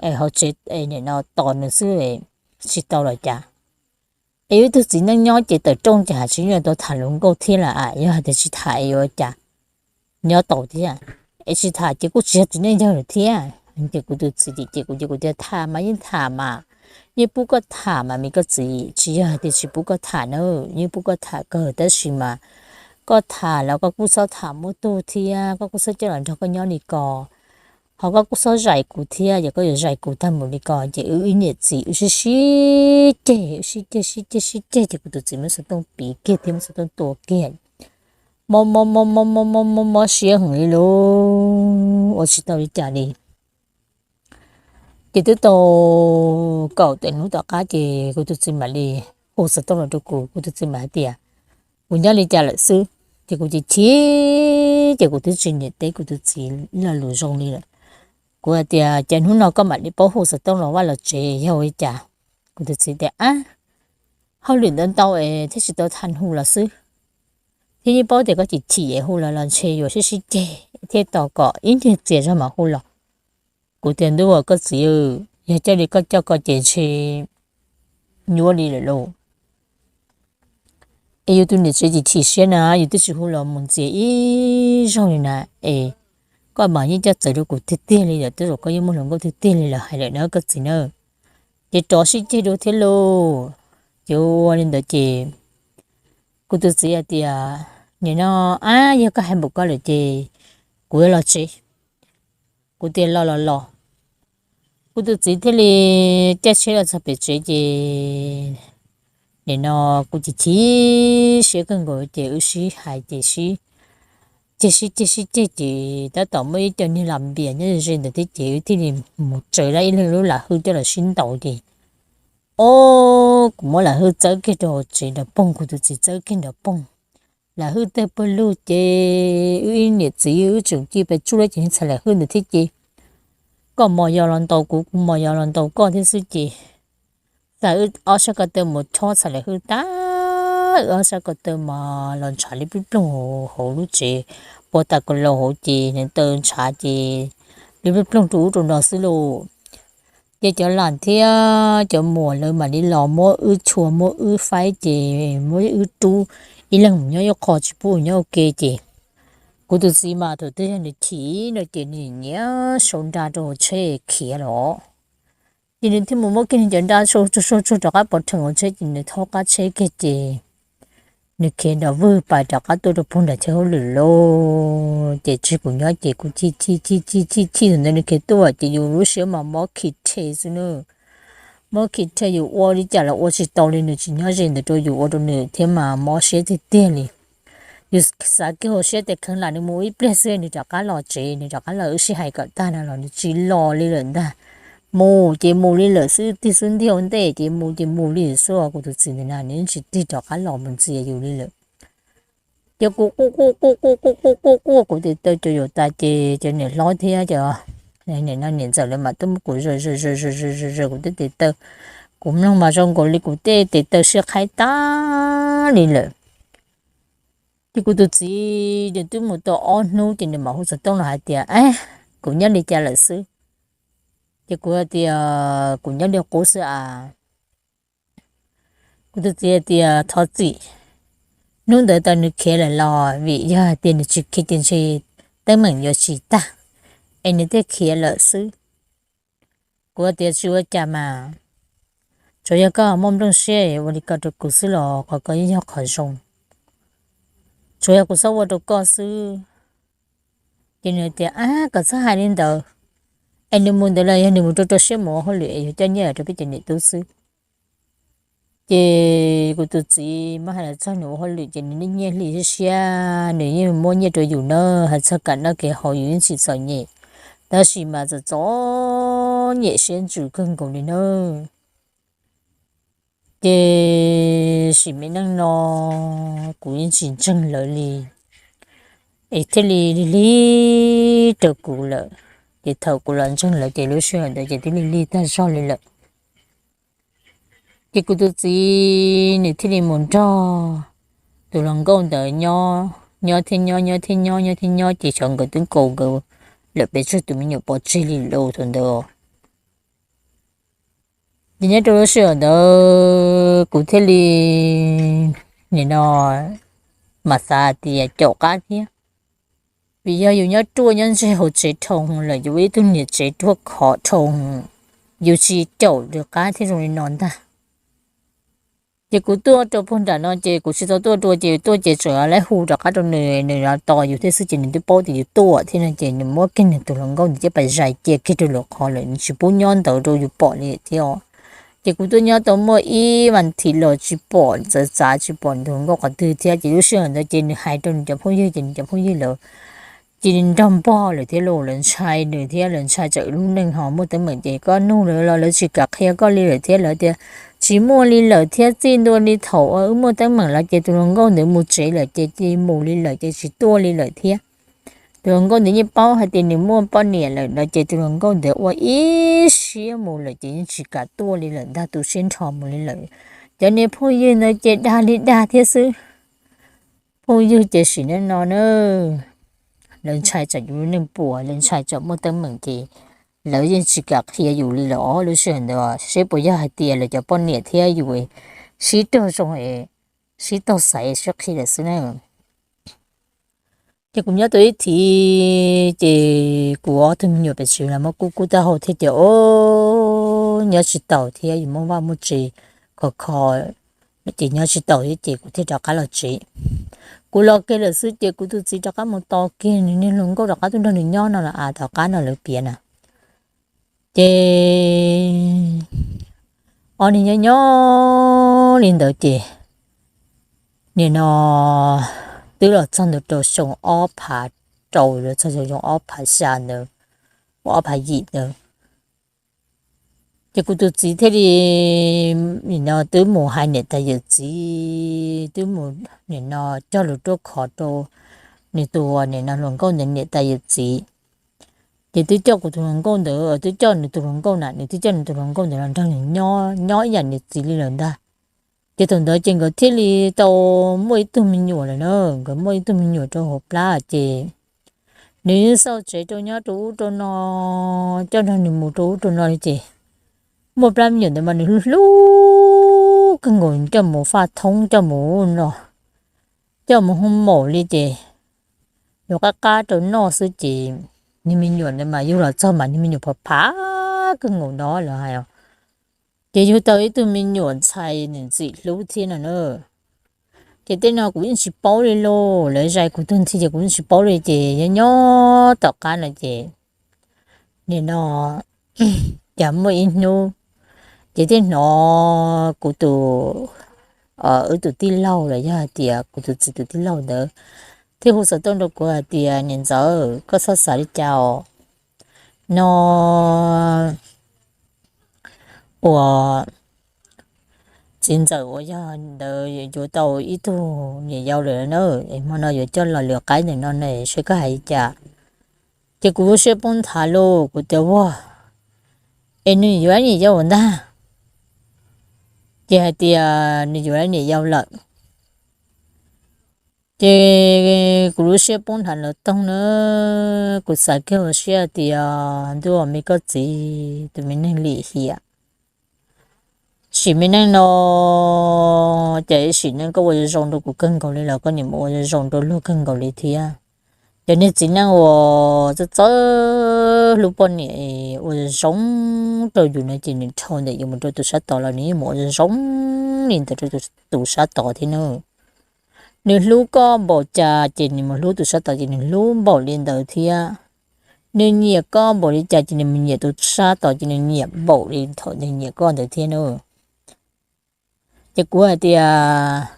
es hauv tsev nim no tos nws xwb tsis tau los cas. Es yus ib tug txiv neej nyob ces tawm rooj ces hais tsis nyuaj tau tham hluas nkauj thiab las, yog hais tias tsis tham es yuav ua cas, nyob tau thiab. Es tsis tham ces kuj tsis yog txiv neej yawg lawm thiab. Ces kuv tus txiv cem cem kuv ces kuv tias tham mas yeej tham mas, yeej pub koj tham mas me koj txiv, tsis yog hais tias tsis pub koj tham na, yeej pub koj tham kawg tab sis mas koj tham los koj kuj txhob tham muaj tug thiab, koj kuj txhob coj los nrog koj nyob li ko, ho koj kuj txhob zais kuv thiab, yog koj yuav zais kuv tag npaum li ko ces wb ib niam txiv wb sib sib ceg, wb sib ceg sib ceg sib ceg ces kuv tus txiv muab xov tooj piv kiag thiab muab xov tooj tua kiag. Mob mob mob mob mob mob mob mob siab heev li lauj, ua tsis tau li cas li. Ces twb tau kaum tawm hnub tom qab ces kuv tus txiv mam li hu xov tooj los rau kuv, kuv tus txiv mam hais tias kuv nyob li cas lawm xwb. Ces kuv chim chim, ces kuv twb tsis niam teb kuv tus txiv lo lus zoo li lawm. Kuv hais tias ces hnub no koj mam li paub hu xov tooj los vaj los tsev yog ua li cas? Kuv tus txiv tias ab, hauj lwm ntau ntau es thiaj tsis tau tham hu los xwb, thiab yeej paub tias koj chim chim es hu los los ntshe yuav sib sib ceg thiaj tos kom ib niag txias zog mam hu los. Kuv tias ntuj ua koj txiv, yog coj li koj coj ko ces ntshe nyuaj li lawm lauj. Es yus tus niam tsev chim chim siab na, yus twb tsis hu los mus ntxias ib zaug li na, es koj mas yeej coj txawv rau kuv tiag tiag li lawm, tej zaum koj yeej muaj hluas nkauj tiag tiag li lawm hais lawm na koj txiv na. Ces rov sib ceg dua thiab lauj. Ces ua li ntawd ces kuv tus txiv hais tias nim no, ab, yog koj hais npaum ko lawm ces kuv yuav los tsev. Kuv tias los los los. Kuv tus txiv thiaj li caij tsheb los txog pem tsev ces nim no kuv chim chim siab kawg nkaus ces wb sib hais ces sib ceg sib ceg sib ceg ces tab tom muaj ib co niag las npias nyob ze ze ntawd thiab ces wb thiaj li mus tsaws ib leeg lub lam hwj coj los sib ntaus ces, o, kuv muab lam hwj txawb kiag rau hauv tsev nrov poog, kuv tus txiv txawb kiag nrov poog. Lam hwj tawg pawg lug ces wb ib niam txiv wb tseem cia pes tsuj lawm ces txhais lam hwj ntawd thiab ces koj mos yos los ntaus kuv, kuv mos yos los ntaus koj thiab xwb ces txawm wb ob sab ko taw mus chob txhais lam hwj tag, wb ob sab ko taw mas los ntshav li plooj ploog hauv lub tsev, puag ta ko laus hauv ces nws taw ntshav ces li plooj ploog rau ub rau no xwb lauj. Ces cov lam thiab cov muam lawv mam li los muab wb tshua muab wb faib ces muab wb rub ib leeg mus nyob ib qho tsis pub nyob ua ke ces kuv tus txiv mas thaum twg yog nws chim no ces nws nyiam sau nra rau hauv tsheb khiav los. Ces nws thiaj mus muab kiag nws cov nra sau tsuag tsuag tsuag rov qab pov rhees hauv tsheb ces nws thaub qab tsheb kiag ces nws khiav nrov vwg pais rov qab tuaj rau puag nram chaw hauj lwm lauj. Ces tseg kuv nyob ces kuv chim chim chim chim chim chim thaum ntawd nws khiav tuaj ces yus lub siab mas mob khi rhe xwb na. Mob khi rhe yus ua li cas los ua tsis tau li, nws tsis nyob ze ntawd rau yus ua rau nws thiab mas mob siab tiag tiag li. Yus xav kiag hauv siab tias kheev lam nws mus ib pliag xwb nws rov qab los tsev, nws rov qab los wb sib hais kom tag no los nws tsis los li lawm ntag. Mus ces mus li lawm xwb, tig xub ntiag ua ntej ces mus ces mus li xwb os. Kuv tus txiv ntawd na nws tsis tig rov qab los mus ntxias yus li lawm. Ces kuv quaj quaj quaj quaj quaj quaj quaj quaj kuv tes taw cuag yuam tas ces cov niam hlob thiab cov niam no niam ntxawm lawv mam tuaj muab kuv zaws zaws zaws zaws zaws kuv tej tes taw. Kuv mloog mas zoo nkaus li kuv tej tes taw siab qhaib tag li lawm. Ces kuv tus txiv nws twb mus tau ob hnub ces nws mam hu xov tooj los hais tias, kuv nyob li cas lawm xwb? Ces kuv hais tias kuv nyob li qub xwb as. Kuv tus txiv hais tias thov txim, hnub ntawd tas nws khiav lawm los vim yog hais tias nws tsis khiav ces ntshe teeb meem yuav tsis tag, es nws thiaj khiav lawm xwb. Kuv hais tias tsis ua cas mas, tsuas yog koj muaj nplooj siab ua li ko rau kuv xwb los qhov ko yeej yog qhov zoo, tsuas yog kuv txhob ua rau koj xwb. Ces nws tias ab, kom txhob hais li ntawd, es nws mus ntawd los yog nws mus rau rau siab mus ua hauj lwm es yuav coj nyiaj rau peb cov niam tub xwb. Ces kuv tus txiv muab hais los txog nws ua hauj lwm ces nws nyiaj hli siab siab, nws yeej muab nyiaj rau yus na, hais txog kev noj kev haus yus yeej tsis txom nyem, tab sis mas txom txom nyem siab ntsws kawg nkaus li na. Ces sim me neej no kuv yeej tsis ntseeg lawv li, es thiaj li lig lig rau kuv lawm. Ces thaum kuv los ntseeg lawv ces lub sij hawm ntawd ces twb lig lig tag zog li lawm. Ces kuv tus txiv nws thiaj li mus nrog tus hluas nkauj ntawd nyob, nyob thiab nyob, nyob thiab nyob, nyob thiab nyob, ces xyov nkawd twb nkaus nkawd lawm pes tsawg tus me nyuam pov tseg li lawm thaum ntawd. Ces nyob rau lub sij hawm ntawd kuv thiaj li, nim no mas xav tias caum qab thiab, vim yog yus nyob ruaj nyob ntseg hauv tsev dhau lawm, yus ua ib tug niam tsev ruaj khov dhau, yus tsis caum li qab thiab zoo li no ntag. Ces kuv tuaj rau puag nram no ces kuv tsis tau tuaj dua ces tuaj ces tseem lawv hu rov qab rau nws, nws los tos yus thiab xwb ces nws twb paub tias yus tuaj thiab no ces nws muab kiag nws tus hluas nkauj ntawd coj pas zais cia kiag rau lwm qhov lawm, nws tsis pub nyob ntawd rau yus pom li thiab. Ces kuv tuaj nyob tau muaj ib vas thiv los tsis pom, txawv txav tsis pom nws tus hluas nkauj qhov twg thiab. Ces lub sij hawm ntawd ces nws hais rau nws cov phooj ywg ces nws cov phooj ywg lawv cia li nrog npog lawm thiab los lawv ntshai nws thiab lawv ntshai tsam lub neej ho muaj teeb meem ces koj nug lawv los lawv tsis kam qhia koj li lawm thiab lawv tias tsis muaj li lawm thiab txij ntua li thaum wb muaj teeb meem los ces tus hluas nkauj ntawd mus tsev lawm ces cia li mus li lawm ces tsis tuaj li lawm thiab. Tus hluas nkauj ntawd yeej paub hais tias nws muaj poj niam lawm no ces tus hluas nkauj ntawd ua ib siab mus lawm ces yeej tsis kam tuaj li lawm ntag, tu siab nrho mus li lawm. Cov niag phooj ywg ntawd ces dag li dag thiab xwb. Phooj ywg ces sim neej no na, lawv ntshai tsam yus lub neej puas, lawv ntshai tsam muaj teeb meem ces lawv yeej tsis kam qhia yus li lawm os. Lub sij hawm ntawd seb puas yog hais tias lawv cov poj niam thiab yus sib raug zoo, sib taug xaiv sib qhia lawm xwb na. Ces kuv nyob tau ib thiv ces kuv ob tug me nyuam pem tsev los muab kub kub taub hau thiab ces o, nyob tsis taus thiab yus muaj vaj muaj tsev khov kho ces nyob tsis taus thiab ces kuv thiaj rov qab los tsev. Kuv los kiag lawm xwb ces kuv tus txiv rov qab mus tos kiag nws niag hluas nkauj rov qab tuaj nrog nws nyob no los av tom qab no lawv piav na. Ces ob niag nyob nyob li ntawd ces nim no twb los txog ntawm rau xyoo ob phav rau los txog xyoo ob phav xya ntawd, ob phav yim ntawd. Ces kuv tus txiv thiaj li nim no twb mus hais niam tais yawm txiv, twb mus nim no cog lus ruaj khov rau nws tus nim no hluas nkauj ntawd niam tais yawm txiv. Ces twb coj kuv tus hluas nkauj ntawd, twb coj nws tus hluas nkauj na, nws twb coj nws tus hluas nkauj ntawd los nrog nws nyob, nyob ib yam niam txiv li lawm ntag. Ces thaum ntawd ces nkawd thiaj li tau muaj ib tug me nyuam lawm na, nkawd muaj ib tug me nyuam rau hauv plab ces nws yeej xauj tsev rau nyob rau ub rau no, coj nrog nws mus rau ub rau no li ces muaj plab me nyuam ntawd mas nws hlub hlub kawg nkaus, coj mus faj thoob, coj mus no, coj mus hoo maum li ces yus qab qab rau noj xwb ces niag me nyuam ntawd mas yug los txog mas niag me nyuam phav phav kawg nkaus no lawv hais. Ces yug tau ib tug me nyuam ntxhais nws ntxim hlub thiab no na. Ces tej no kuv yeej tsis paub li lauj, lawv zais kuv tug ntxhi ces kuv yeej tsis paub li ces yog nyob tom qab no ces nim no cas muaj ib hnub ces thiaj hnov kuv tus, wb tus tij laug los yog hais tias kuv tus txiv tus tij laug ntawd thiaj hu xov tooj rau kuv hais tias niam ntxawm koj txhob xav li cas os, no uas txiv ntxawm uas yog ntawd yuav tau ib tug niam yau lawm na, es hmo no yuav coj los lwm qaib ntawm no ne seb koj hais li cas. Ces kuv lub siab poob nthav lauj, kuv tias ua, es nws yuav niam yau ntag. Ces hais tias nws yuav niam yau lawm. Ces kuv lub siab poob nthav lawm toog na, kuv xav kiag ua siab tias ntuj me koj txiv tus me neeg lim hiam, sim me neej no ces sim neej koj ua zoo zoo rau kuv kawg nkaus li los koj niam mus ua zoo zoo rau luag kawg nkaus li thiab. Cov niag txiv neej uas txawj txawj hlub poj niam ua zoo zoo rau yus no ces nws dhau ntawm yus mus rau tus sab tod los nws yeej mus ua zoo zoo li ntawd rau tus sab tod thiab na. Nws hlub koj npaum cas ces nws mus hlub tus sab tod ces nws hlub npaum li ntawd thiab. Nws nyiam koj npaum li cas ces nws mus nyiam tus sab tod ces nws nyiam npaum li thaum nws nyiam koj ntawd thiab na. Ces kuv hais tias,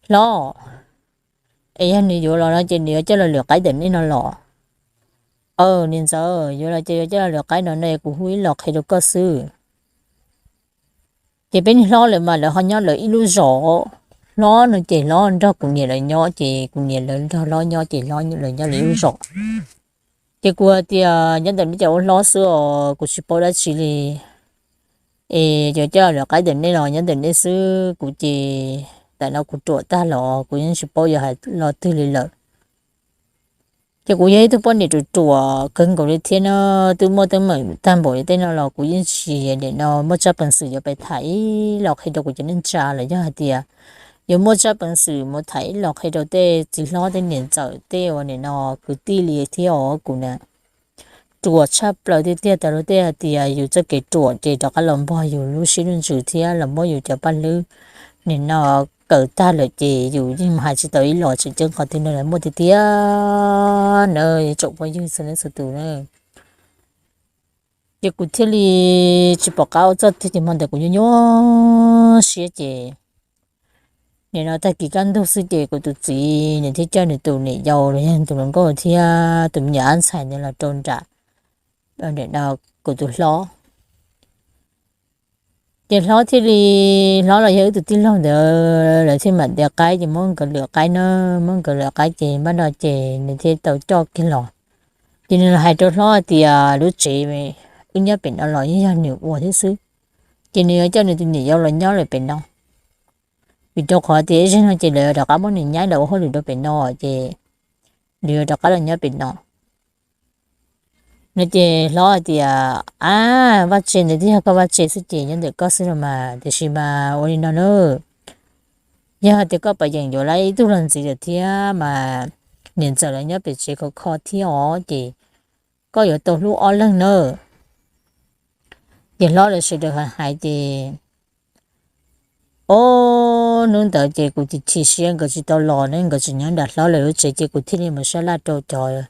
Hlob, es yog nws yuav los no ces nws yuav coj los lwm qaib ntawm nej no los? Aws, niam ntxawm, yuav los ces yuav coj los lwm qaib no no es kuv hu ib los qhia rau koj xwb. Ces peb niag hlob lawv mas lawv ho nyob lawv ib lub zos. Hlob no ces hlob nrog kuv niam lawv nyob, ces kuv niam lawv nrog hlob nyob, ces hlob lawv nyob lawv ib lub zos. Ces kuv hais tias, Nyob ntawm nej cov ua hlob xwb os, kuv tsis paub dab tsi li. Es cov coj lawv qaib ntawm nej los nyob ntawm nej xwb, kuv ces tam no kuv ruam tag los kuv yeej tsis paub yuav hais lo twg li lawm. Ces kuv yog ib tug poj niam ruam ruam kawg nkaus li thiab no, twb muaj teeb meem tag npaum li tej no los kuv yeej tsis, nim no muaj tsab peev xwm yuav pes tham ib los qhia rau kuv cov neej tsa los yog hais tias yuav muaj tsab peev xwm mus tham ib los qhia rau tej txiv hlob tej niam ntxawm tej uas nim no kwv tij li thiab os. Kuv na ruam tshaj plaws tiag tiag, tas luag tej hais tias yus txoj kev ruam ces rov qab los npog yus lub siab lub ntsws thiab los muab yus cov paj hlwb nim no kaws tag lawm ces yus yeej hais tsis tau ib los tseem ceeb qhov twg no lawv muaj tiag tiag na, yuav tsoom phooj ywg txhua leej txhua tus na. Ces kuv thiaj li tsis pom qab ua txoj twg ces hmo ntawd kuv nyuaj nyuaj siab ces nim no tag kis kaj ntug xwb ces kuv tus txiv nws thiaj coj nws tus niam yau los yog tus hluas nkauj thiab tus me nyuam ab ntxhais ntawd los rau nram, nim no kuv tus hlob. Ces hlob thiaj li, hlob los yog wb tus tij laug ntawd lawv thiaj mam ntiav qaib ces muab nkawd lwm qaib na, muab nkawd lwm qaib ces npaj no ces nws thiaj tau coj kiag los. Ces nws los hais rau hlob hais tias lub tsev wb nyob pem no los yeej yog nws ua thiab xwb, ces nws yuav coj nws tus niam yau los nyob lawm pem no, vim rau qhov tias ib zaug no ces lawv rov qab muab nws nyaib los ua hauj lwm rau pem no ces nws yuav rov qab los nyob pem no. No ces hlob hais tias, Ab, vaj tse ntawd twb yog koj vaj tse xwb ces nyob ntawm koj xwb los mas, tiam sis mas ua li no na, yog hais tias koj pom yeem yuav lawv ib tug los ntxiv lawm thiab mas niam ntxawm lawv nyob pem tsev khov kho thiab os, ces koj yuav tau hlub ob leeg nawb. Ces hlob lawv sawv daws hais hais ces, ob hnub ntawd ces kuv chim chim siab nkawd tsis tau los ne, nkawd tseem nyob nram hlob lawv lub tsev ces kuv thiaj li mus sab laj rau cov,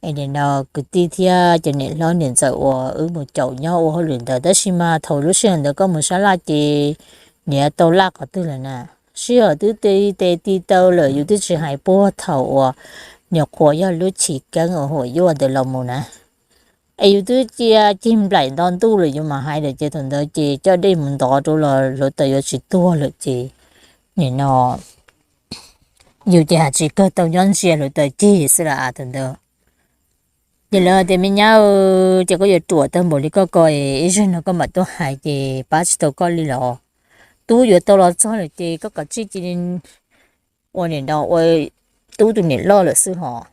es nim no kwv tij thiab cov niam hlob niam ntxawm uas wb mus caum nyob ua hauj lwm ntawd. Tab sis mas thaum lub sij hawm ntawd koj mus sab laj ces niam tau laj qhov twg lawm na? Sij hawm twb ti tes ti taw lawm, yus twb tsis hais puag thaum uas nyuam qhuav yog lub chiv keeb uas huam yuaj ntawd los mus na. Es yus twb cia cig nplaim nto ntuj lawm yus mam hais lawm ces thaum ntawd ces coj dej mus ntov rau los hluav taws yuav tsis tuag lawm ces nim no yus ces hais tsis kawg tau nyob ntsia hluav taws cig xwb las thaum ntawd. Ces lawv tias, Me nyab, ces koj yuav ruam tag npaum li koj ko, ib zaug no koj mam tuaj hais ces pab tsis tau koj li los? Tub yuav tau los txog lawm ces koj kav tsij cia li ua niam no ua tub tus niam loj lawm xwb hos.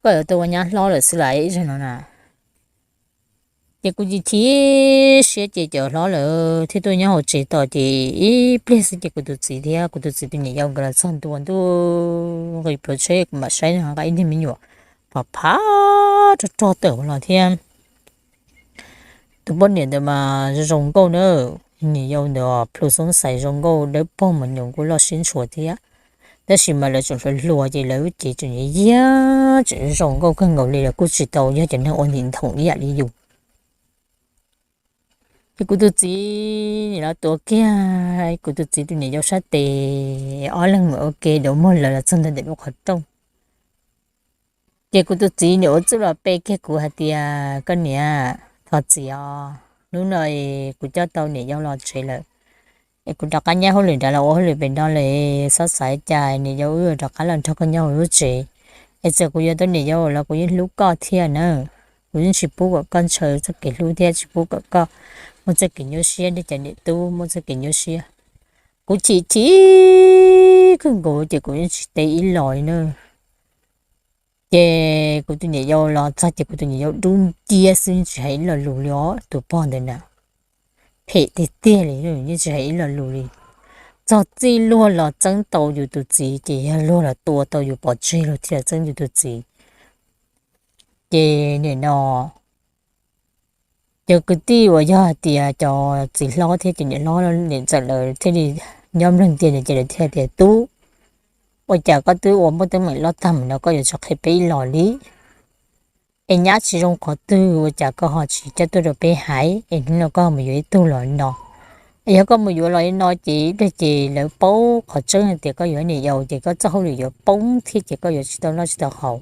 Koj yuav tau ua nyab hlob lawm xwb las ib zaug no na. Ces kuv chim chim siab ces cov hlob lawv thiaj tuaj nyob hauv tsev tos ces ib pliag xwb ces kuv tus txiv thiab kuv tus txiv tus niam yau nkawd los txog ntua ntuj nqis plhuav tsheb kuv mam saib no nqa ib niag me nyuam phav phav rog rog tawm los thiab. Tus poj niam ntawd mas zoo zoo nkauj na, niam yau ntawd plhu xoob xais zoo nkauj dawb paug mas nyuam kuj loj siab ntshua thiab. Tab sis mas lawv tseem hluas hluas ces lawv lub cev tseem yig yig tseem zoo nkauj kawg nkaus li, lawv kuj tsis tau yog cov neeg ua ntim nthoom ib yam li yus. Ces kuv tus txiv nim no tuav kiag kuv tus txiv tus niam yau sab tes, ob leeg mus ua ke dauv muag lawv los txog ntawm ntawm lub qhov rooj. Ces kuv tus txiv nim ua txuj los pe kiag kuv hais tias, Koj niam, thov txim os, hnub no kuv coj tau niam yau los tsev lawm, es kuv rov qab nyab hauj lwm nrad los ua hauj lwm pem no lawm, txhob xav cas niam yau wb rov qab los nrog koj nyob hauv lub tsev. Es txawm kuv yuav tau niam yau los kuv yeej hlub koj thiab na. Kuv yeej tsis pub kom koj ntshaw txoj kev hlub thiab tsis pub kom koj muaj txoj kev nyuaj siab li cov niam tub muaj txoj kev nyuaj siab. Kuv chim chim kawg nkaus ces kuv yeej tsis teb ib los li na. Ces kuv tus niam yau los txog ces kuv tus niam yau dub nciab xwb, yeej tsis hais ib lo lus li os. Tus pog ntawd na, phem tiag tiag li, yeej tsis hais ib lo lus li. Txog txij luag los txeeb tau yus tus txiv ces yog luag los tua tau yus pov tseg luag thiaj los txeeb yus tus txiv. Ces nim no cov kwv tij uas yog hais tias cov txiv hlob thiab cov niam hlob niam ntxawm lawv thiaj li nyob mloog tias ces lawv thiaj tias, Tub, ua cas koj twb ua muaj teeb meem loj tag mus no koj yuav tsis qhia peb ib los li? Es nyab tsis zoo qhov twg ua cas koj ho tsis coj tuaj rau peb hais, es hnub no koj mus yuav ib tug los no? Yog koj mus yuav los li no ces ib pliag ces lawv paub qhov tseeb hais tias koj yuav niam yau ces koj txoj hauj lwm yuav poob thiab ces koj yuav tsis tau noj tsis tau haus.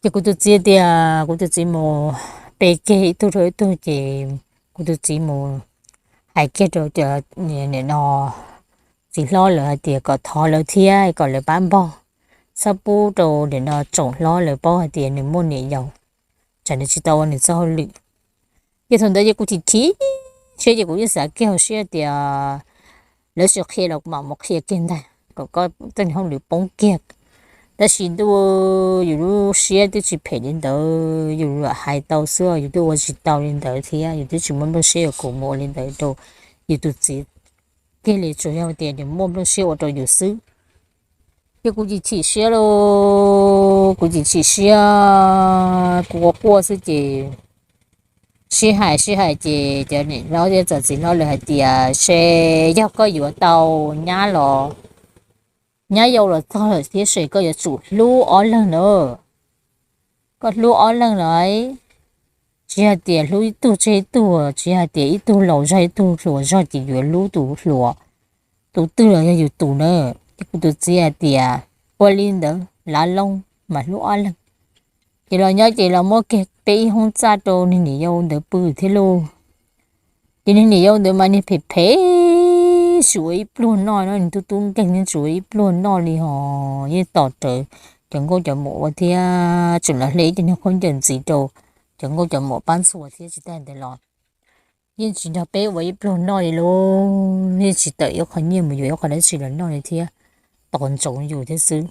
Ces kuv tus txiv tias kuv tus txiv mus pe kiag ib tug rau ib tug ces kuv tus txiv mus hais kiag rau cov niam no txiv hlob lawv hais tias kom thov lawv thiab kom lawv pab npog, txhob pub rau niam no tsoom hlob lawv paub hais tias nws muaj niam yau, tsam nws tsis tau ua nws txoj hauj lwm. Ces thaum ntawd ces kuv chim chim siab ces kuv yeej xav kiag hauv siab tias lawv tsis qhia los kuv mam mus qhia kiag ntag kom koj txoj niag hauj lwm poob kiag. Tab sis ntuj, yus lub siab twb tsis phem li ntawd, yus lam hais tau xwb, yus twb ua tsis tau li ntawd thiab yus twb tsis muaj nplooj siab yuav kuv mus ua li ntawd rau yus tus txiv kiag li, tsuas yog tias nws muaj nplooj siab ua rau yus xwb. Ces kuv chim chim siab lauj, kuv chim chim siab, kuv quaj quaj xwb ces sib hais sib hais ces cov niam hlob thiab txiv hlob lawv hais tias se yog koj yuav tau nyab los, nyab yau los txog lawm thiab ces koj yuav tsum hlub ob leeg na. Koj hlub ob leeg lawm, tsis hais tias hlub ib tug tseg ib tug, tsis hais tias ib tug laus zog ib tug hluas zog ces yuav hlub tus hluas, tus twg los yog yus tus na. Ces kuv tus txiv hais tias ua li ntawd lav looj mas hlub ob leeg. Ces los nyob ces los muab kiag peb ib hoob txaj rau niag niam yau ntawd pw thiab lauj. Ces niag niam yau ntawd mas niag phem phem, tsis ua ib pluag noj no, niag tub tub nkeeg yeej tsis ua ib pluag noj li hos yeej tos rawv cov nkauj cov muam ua thiab tseem los hle ib cov niag khaub ncaws ntxiv rau cov nkauj cov muam pab ntxhua thiab tsis tag ntawd los yeej tsis nrog peb ua ib pluag noj li lauj, yeej tsis tawm ib qho nyiaj mus yuav ib qho dab tsi los noj li thiab, tos ntsoov yus thiab xwb.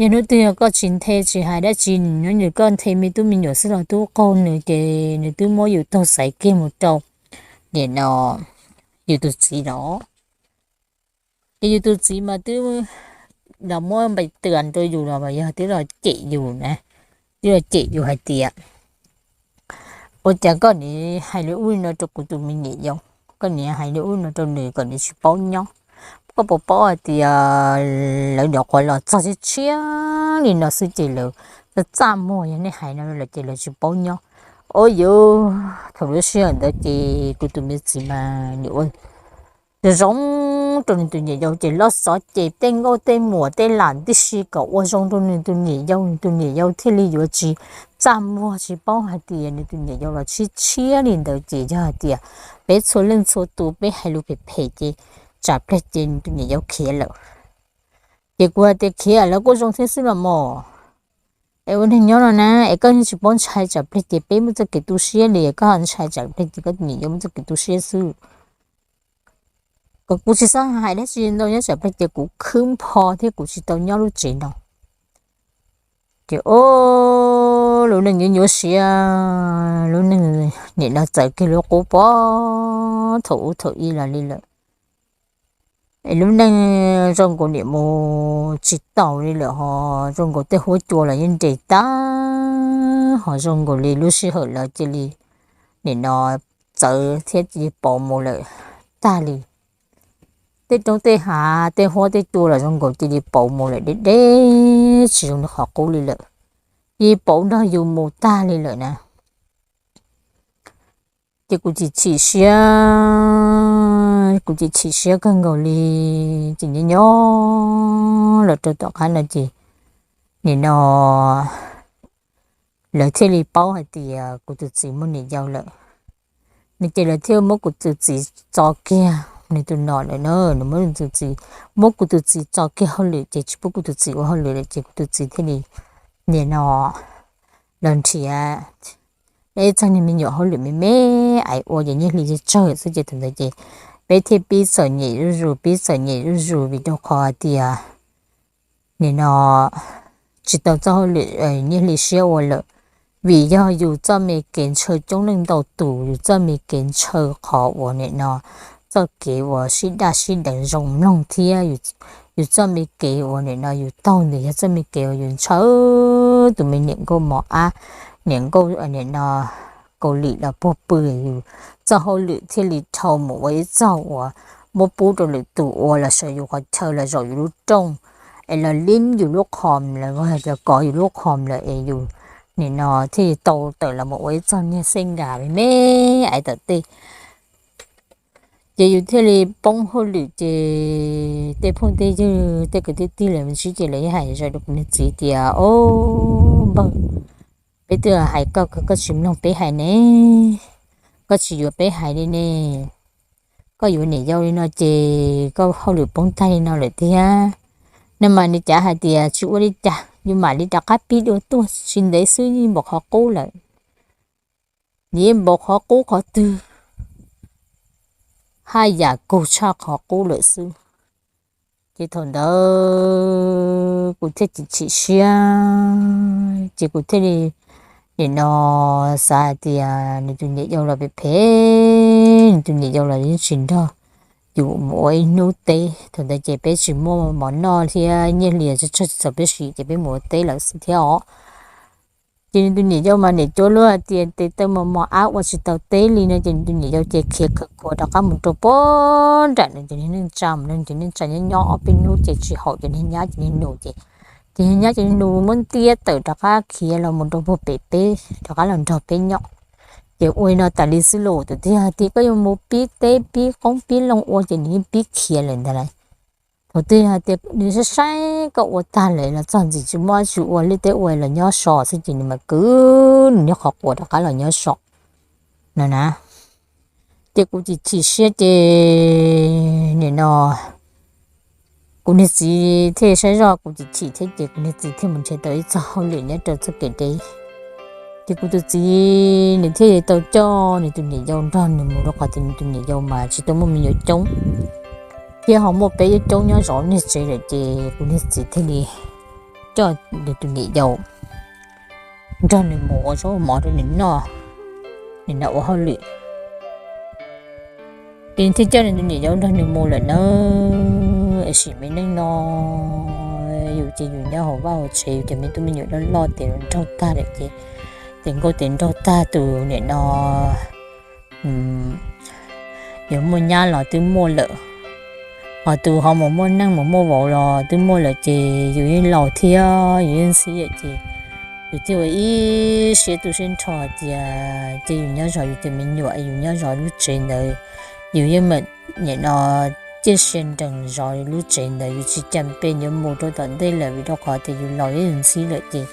Yog hnub twg yog koj tsis nthe tsis hais dab tsi, nyob nws koj nthe me tub me nyuam xwb los tub qaug nws ces nws twb muab yus taug xaiv kiag mus rau niam no yus tus txiv los. Ces yus tus txiv mas twb los muab npaim tws rau yus los mas yog twb los cem yus na, twb los cem yus hais tias ua cas koj nim hais li ub li no rau kuv tus me niam yau, koj nim hais li ub li no rau nws kom nws tsis paub nyob. Koj puas paub hais tias lawv nyuam qhuav los txog tshiab tshiab li no xwb ces lawv txaj txaj muag, yog nej hais no lawm ces lawv tsis paub nyob. Ua yus thaum lub sij hawm ntawd ces kuv tus me txiv mas nws ua zoo rau nws tus niam yau ces loj xov ces tej nkauj tej muam tej lam tib si kom ua zoo rau nws tus niam yau, nws tus niam yau thiaj li yuav tsis txaj muag, tsis paub hais tias nws tus niam yau los tshiab tshiab li ntawd ces yog hais tias peb txhua leej txhua tus peb hais lus phem phem ces tsam pliag ces nws tus niam yau khiav lawm. Ces kuv hais tias khiav lawv kuj zoo thiab xwb los mas, es ua neeg nyob no na es koj yeej tsis paub ntshai tsam pliag ces peb muaj txoj kev tu siab li, koj ho ntshai tsam pliag ces koj tus niam yau muaj txoj kev tu siab xwb. Kom kuv tsis txhob hais dab tsi ntau nyob tsam pliag ces kuv khwb npho thiab kuv tsis tau nyob lub tsev no. Ces o, lub neej nyuaj nyuaj siab, lub neej nim no txawv kiag lub qub pov thaum ub thaum ub los li lawm. Es lub neej zoo nkaus nim mus tsis taus li lawm ho, zoo nkaus tej huab cua los yeej nres tag ho, zoo nkaus li lub sij hawm los cia li nim no txawv thiab cia li pauv mus lawm tag li. Tej roob tej hav tej huab tej cua los zoo nkaus cia li pauv mus lawm deb deb tsis zoo li qhov qub li lawm, cia li pauv nrog yus mus tag li lawm na. Ces kuv chim chim siab, kuv chim chim siab kawg nkaus li. Ces nyob nyob los rau tom qab no ces nim no lawv thiaj li paub hais tias kuv tus txiv muaj niam yau lawm. No ces lawv thiaj muab kuv tus txiv txo kiag nws tus nom lawm na, nws muab nws tus txiv, muab kuv tus txiv txo kiag hauj lwm ces tsis pub kuv tus txiv ua hauj lwm lawm ces kuv tus txiv thiaj li nim no los nrhiav ib txog niag me nyuam hauj lwm me me ais ua ces nyiaj hli tsawg tsawg xwb ces thaum ntawd ces peb thiaj pib txom nyem zuj zus, pib txom nyem zuj zus vim rau qhov tias nim no tsis tau txoj hauj lwm nyiaj hli siab ua lawm. Vim yog yus txoj me kev ntshaw coob leej ntau tus, yus txoj me kev ntshaw qhov uas nim no txoj kev uas sib daj sib deev zoo mloog thiab yus txoj me kev uas nim no yus taug ntawd yog txoj me kev uas yus ntshaw tus me niam nkauj mos ab, niam nkauj nim no Kaus Lim los puag pw, yus txoj hauj lwm thiaj li dhau mus ua ib txoj uas muab pub rau lwm tus ua los saum yus qhov chaw los zaum yus lub rooj es los lib yus lub qhom lawm, los kov yus lub qhom lawm es yus nim no thiaj li tau tawm los mus ua ib txoj niag xej nkawm me me ais tom tej. Ces yus thiaj li poob hauj lwm ces tej phooj tej ywg tej kwv tij lawv ntsib ces lawv yeej hais zom zaws rau kuv niag txiv tias, Au, npawg, peb twb hais koj kawg koj tsis mloog peb hais ne, koj tsis yuav peb hais li ne, koj yuav niam yau li no ces koj hauj lwm poob tag li no lawm tiag. No mas nws cav hais tias, Tsis ua li cas, yus mam li rov qab pib dua tuaj, tsis ntev xwb yeej npaum qhov qub lawm. Nws yeej npaum qhov qub qhov twg, haj yam kawg tshaj qhov qub lawm xwb. Ces thaum ntawd kuv thiaj chim chim siab, ces kuv thiaj li nim no xav hais tias nws tus niam yau los phem phem, nws tus niam yau los yeej tsis nrog yus mus ua ib hnub teb. Thaum ntawd ces peb tsis muaj mov noj thiab nyiaj hli tsawg tsawg tsis txaus peb siv ces peb mus ua teb lawm xwb thiab os. Ces nws tus niam yau mas niam cuab lub hais tias tes taw mos mos ab ua tsis tau teb li no ces nws tus niam yau ces khiav khawm khuav rov qab mus rau puag nram nws cov niag neej tsa mus, nws cov neej tsa nyob nyob ob peb hnub ces tsis haum cov niag nyab cov niag nus ces, ces niag nyab cov niag nus muab ntiab tawm rov qab khiav los mus rau puag pem peb, rov qab los nrog peb nyob. Ces ua li no tas li xwb los tus twg hais tias koj yuav mus pib teb pib qoob pib loo ua ces nws yeej pib khiav lawm ntag lauj. Thaum twg hais tias nws saib saib koj ua tag lawm los txog ntxim tsis muaj dab tsi ua, lwm teb ua los nyob so xwb ces nws mam kwv nws niag qhov quav rov qab los nyob so no na. Ces kuv chim chim siab ces nim no kuv niag txiv thiaj saib zoj kuv chim chim thiab ces kuv niag txiv thiaj mus nrhiav tau ib txoj hauj lwm nyob rau txoj kev deb. Ces kuv tus txiv nws thiaj li tau coj nws tus niam yau nrog nws mus rau qhov tias nws tus niam yau mas tsis tau muaj me nyuam coob thiab ho muaj peb yawg coob nyob zov niag tsev lawm ces kuv niag txiv thiaj li coj nws tus niam yau nrog nws mus ua zaub mov rau nws noj, nws nrog ua hauj lwm. Ces nws thiaj coj nws tus niam yau nrog nws mus lawm nawb. Sim me neej no yus ces yus nyob hauv vaj hauv tsev, yus cov me tub me nyuam loj loj ces los nraug tag lawm ces, ces nkauj ces nraug tag, tus nim no yuav muaj nyab los twb muaj lawm, ho tus ho mus muaj neej mus muaj vauv los twb muaj lawm ces yus yeej laus thiab yus yeej ntxhib lawm ces yus thiaj ua ib siab tu siab nrho tias ces yus nyob zov yus cov me nyuam, yus nyob zov lub tsev ntawd, yus yeej mam nim no ciaj sia nrees zov lub tsev ntawd, yus tsis cas pes yuav mus rau tom ntej lawm vim rau qhov tias yus laus thiab yus ntxhib lawm ces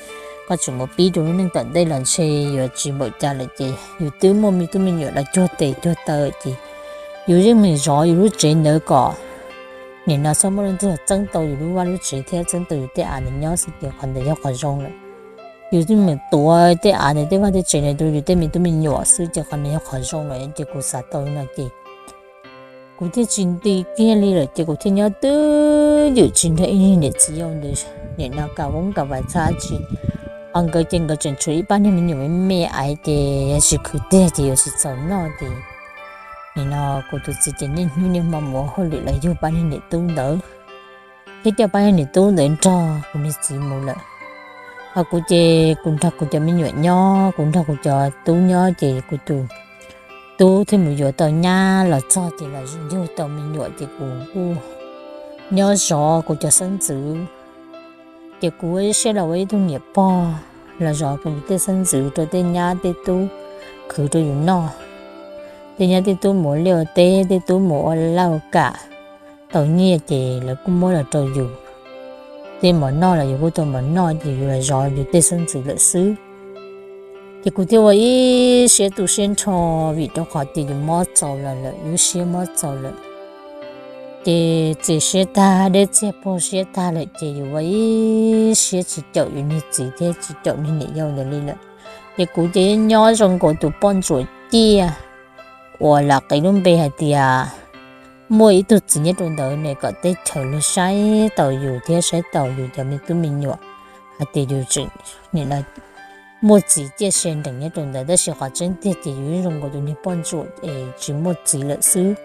koj tseem mus pib rau lub neej tom ntej los ntshe yuav tsis npaum cas lawm ces yus twb muaj me tub me nyuam los cuag tes cuag taw ces yus yeej meem zov yus lub tsev ntawd kom nim no txhob muaj leej twg txeeb tau yus lub vaj lub tsev thiab txeeb tau yus tej av ntawd nyob xwb ces qhov ntawd yog qhov zoo lawm. Yus yeej meem tuav tej av ntawd tej vaj tej tsev ntawd rau yus tej me tub me nyuam xwb ces qhov ntawd yog qhov zoo lawm ces kuv xav tau li no ces kuv thiaj tsis nti kiag li lawm ces kuv thiaj nyob twj ywm tsis nrog ib niam txiv yau ntawd nim no kam voob kam vam txhab tsi. Ho nkawd ces nkawd tseem tshuav ib pab niag me nyuam me me aiv ces yog tsis khwv tiag ces yuav tsis txaus noj ces nim no kuv tus txiv ces niaj hnub niaj hmo mus ua hauj lwm los yug pab niag niam tub ntawd thiab coj pab niag niam tub ntawd nrog kuv niag txiv mus lawm. Ho kuv ces kuv nrog kuv cov me nyuam nyob, kuv nrog kuv cov tub nyob ces kuv tus tub thiaj mus yuav tau nyab los txog ces los yug tau me nyuam ces kuv kuj nyob zov kuv cov xeeb ntxwv. Ces kuv ua ib siab los ua ib tug niam pog los zov kuv tej xeeb ntxwv rau tej nyab tej tub khwv rau yus noj. Tej nyab tej tub mus ua liaj ua teb, tej tub mus ua laj ua kam tau nyiaj ces lawv kuj muab los rau yus. Tej mov noj los yus kuj tau mov noj ces yus los zov yus tej xeeb ntxwv lawm xwb. Ces kuv thiaj ua ib siab tu siab nrho vim rau qhov tias yus mob txaus los lawm, lub siab mob txaus lawm. Ces txias siab tag, dej txiag puag siab tag lawm ces yus ua ib siab tsis caum yus niag txiv thiab tsis caum niag niam yau ntawd li lawm. Ces kuv ces nyob zoo nkaus tus poj ntsuam ciaj uas lam qiv lub npe hais tias muaj ib tug txiv nyob rau ntawd ne kom teb chaws luag saib taus yus thiab saib taus yus cov me tub me nyuam hais tias yus tseem nim no muaj txiv ciaj sia nrees nyob rau ntawd, tab sis qhov tseeb tiag ces yus zoo nkaus tus niag poj ntsuam es tsis muaj txiv lawm xwb.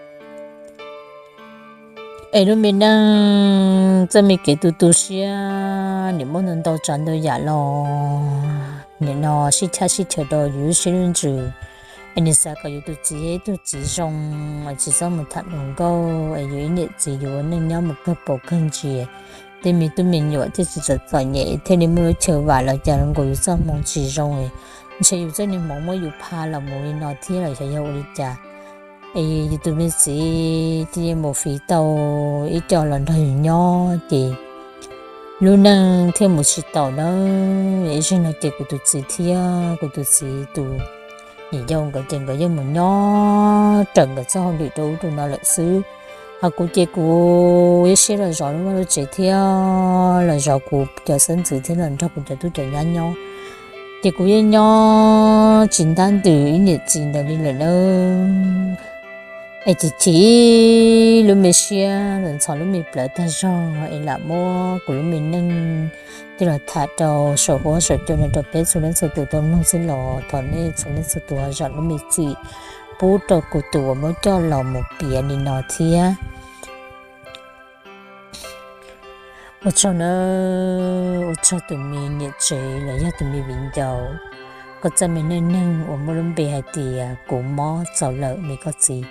Es lub me neej txoj me kev tu tu siab nim muaj ntau ntau tsav ntau yam los nim no sib chab sib chaws rau yus lub siab lub ntsws. Es nws xav kom yus tus txiv yog ib tug txiv zoo, tsis txhob mus tham hluas nkauj, es yus ib niam txiv yus ua neej nyob mus kawg paus kawg ntsis, tej me tub me nyuam thiaj tsis txom txom nyem thiaj li muaj lub chaw vam los cas zoo nkaus yus txoj hmoov tsis zoo, ntshe yus txoj niag hmoov muab yus pha los mus li no thiab los xyov yog ua li cas. Es yus tus me txiv thiaj mus fiv tau ib co los nrog yus nyob ces lub neej thiaj mus tsis taus nawb. Ib zaug no ces kuv tus txiv thiab kuv tus txiv tus niam yau nkawd ces nkawd yeej mus nyob raws nkawd txoj hauj lwm rau ub rau no lawm xwb. Ho kuv ces kuv ib siab los zov lub vaj lub tsev thiab los zov kuv cov xeeb ntxwv thiab los nrog kuv cov tub cov nyab nyob. Ces kuv yeej nyob tsis ntab ntws ib niam txiv ntawd li lawm nawb. Es chim chim lub me siab ntxhov lub me plawv tag zog es lam muab kuv lub me neej coj los tham rau saum huab saum cua no rau peb txhua leej txhua tus tau mloog xwb los thov nej txhua leej txhua tus ho zam lub me txim pub rau kuv tus uas muab coj los mus piav li no thiab. Ua tsaug nawb, ua tsaug tus me niam tsev los yog tus me viv ncaus, koj txoj me neej neeg uas muaj lub npe hais tias kuv mob txaus lawm me koj txiv.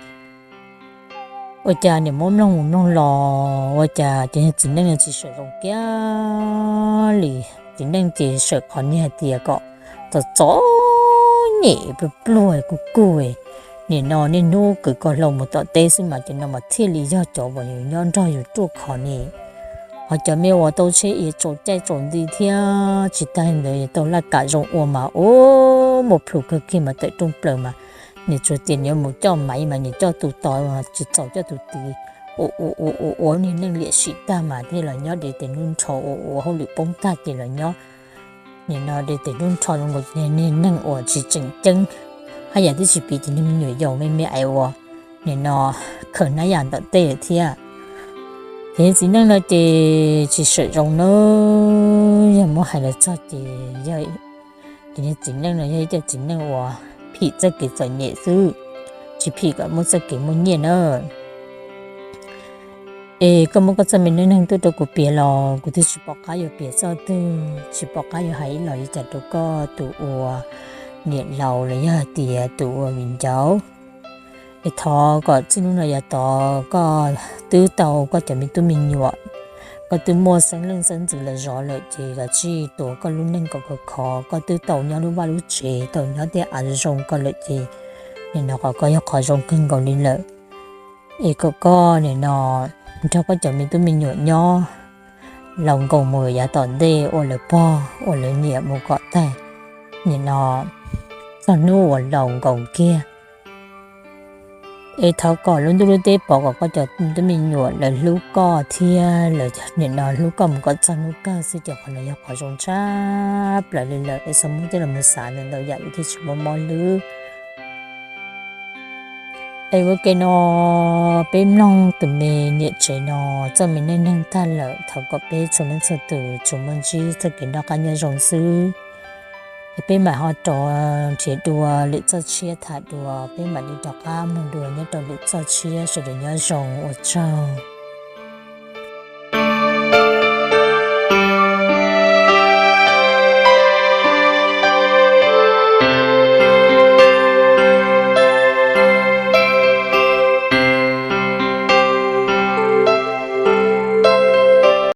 Ua cas niam muab mloog mus mloog los ua cas cov txiv neej no tsis sawm zoo kiag li. Txiv neej ces sawm qhov niag hais tias kom txom txom nyem pluag pluag kuj kuj, nim no niaj hnub kwv koj hlau mus tom teb xwb mas cov no mas thiaj li yog cov uas yus nyob nrog yus ruaj khov ne. Ho cov me uas tau tsheb iav tsaus caij tsaus nti thiab tsis tag li ntawd tau laj kam zoo ua mas ua mus plhus kawg kiag mas tawm rooj plaws mas, nws tsuas tias nws yuav mus coj maiv mas nws coj tus tos tsis txaus coj tus tid, ua ua ua ua ua niag neej liam sim tag mas thiaj los nyob de tes nruj nrho ua ua hauj lwm poob tag ces los nyob. Nim no de tes nruj nrho zoo nkaus niag neeg uas tsis tseem ceeb, haj yam twb tsis piv ces niag me nyuam yaus me me ais uas nim no khaws hnab yam ntawm tej lawm thiab. Ces txiv neej no ces tsis sawm zoo nawb, yog muab hais los txog ces yog, ces niag txiv neej no yog ib co txiv neej uas phim txoj kev txom nyem xwb, tsis phim kom muaj txoj kev muaj nyiaj na. Es koj muab koj txoj me neej neeg tuaj rau kuv piav los kuv twb tsis pom qab yuav piav txoj twg, tsis pom qab yuav hais ib los li cas rau koj tus ua niam laus los yog hais tias tus ua viv ncaus. Es thov kom txij hnub no yav tod koj twb tau koj cov me tub me nyuam, koj twb muaj xeeb leej xeeb ntxwv los zov lawm ces kav tsij tuav koj lub neej kom khov khov, koj twb tau nyob lub vaj lub tsev tau nyob tej av zoo ko lawm ces nim no qhov ko yog qhov zoo kawg nkaus li lawm. Es kom koj nim no nrog koj cov me tub me nyuam nyob laus nkaus mus yav tom ntej ua lawv pog ua lawv niam mus kom tag, nim no txog hnub uas laus nkaus kiag. Es thov kom lub ntuj lub teb pov kom koj cov tub me nyuam lawv hlub koj thiab lawv nim no hlub koj mus kom txog hnub kawg xwb ces qhov no yog qhov zoo tshaj plaws li lawm. Es txhob muab coj los mus xav ntau ntau yam thiaj tsis mob mob hlwb. Es ua ke no peb mloog tus me niam tsev no txoj me neej neeg tag lawm, thov kom peb txhua leej txhua tus tsuas muaj ntsib txoj kev noj qab nyob zoo xwb. Es peb mam ho rov nrhiav dua lwm txoj tshiab tham dua, peb mam li rov qab mloog dua nyob rau lwm txoj tshiab, sawv daws nyob zoo, ua tsaug.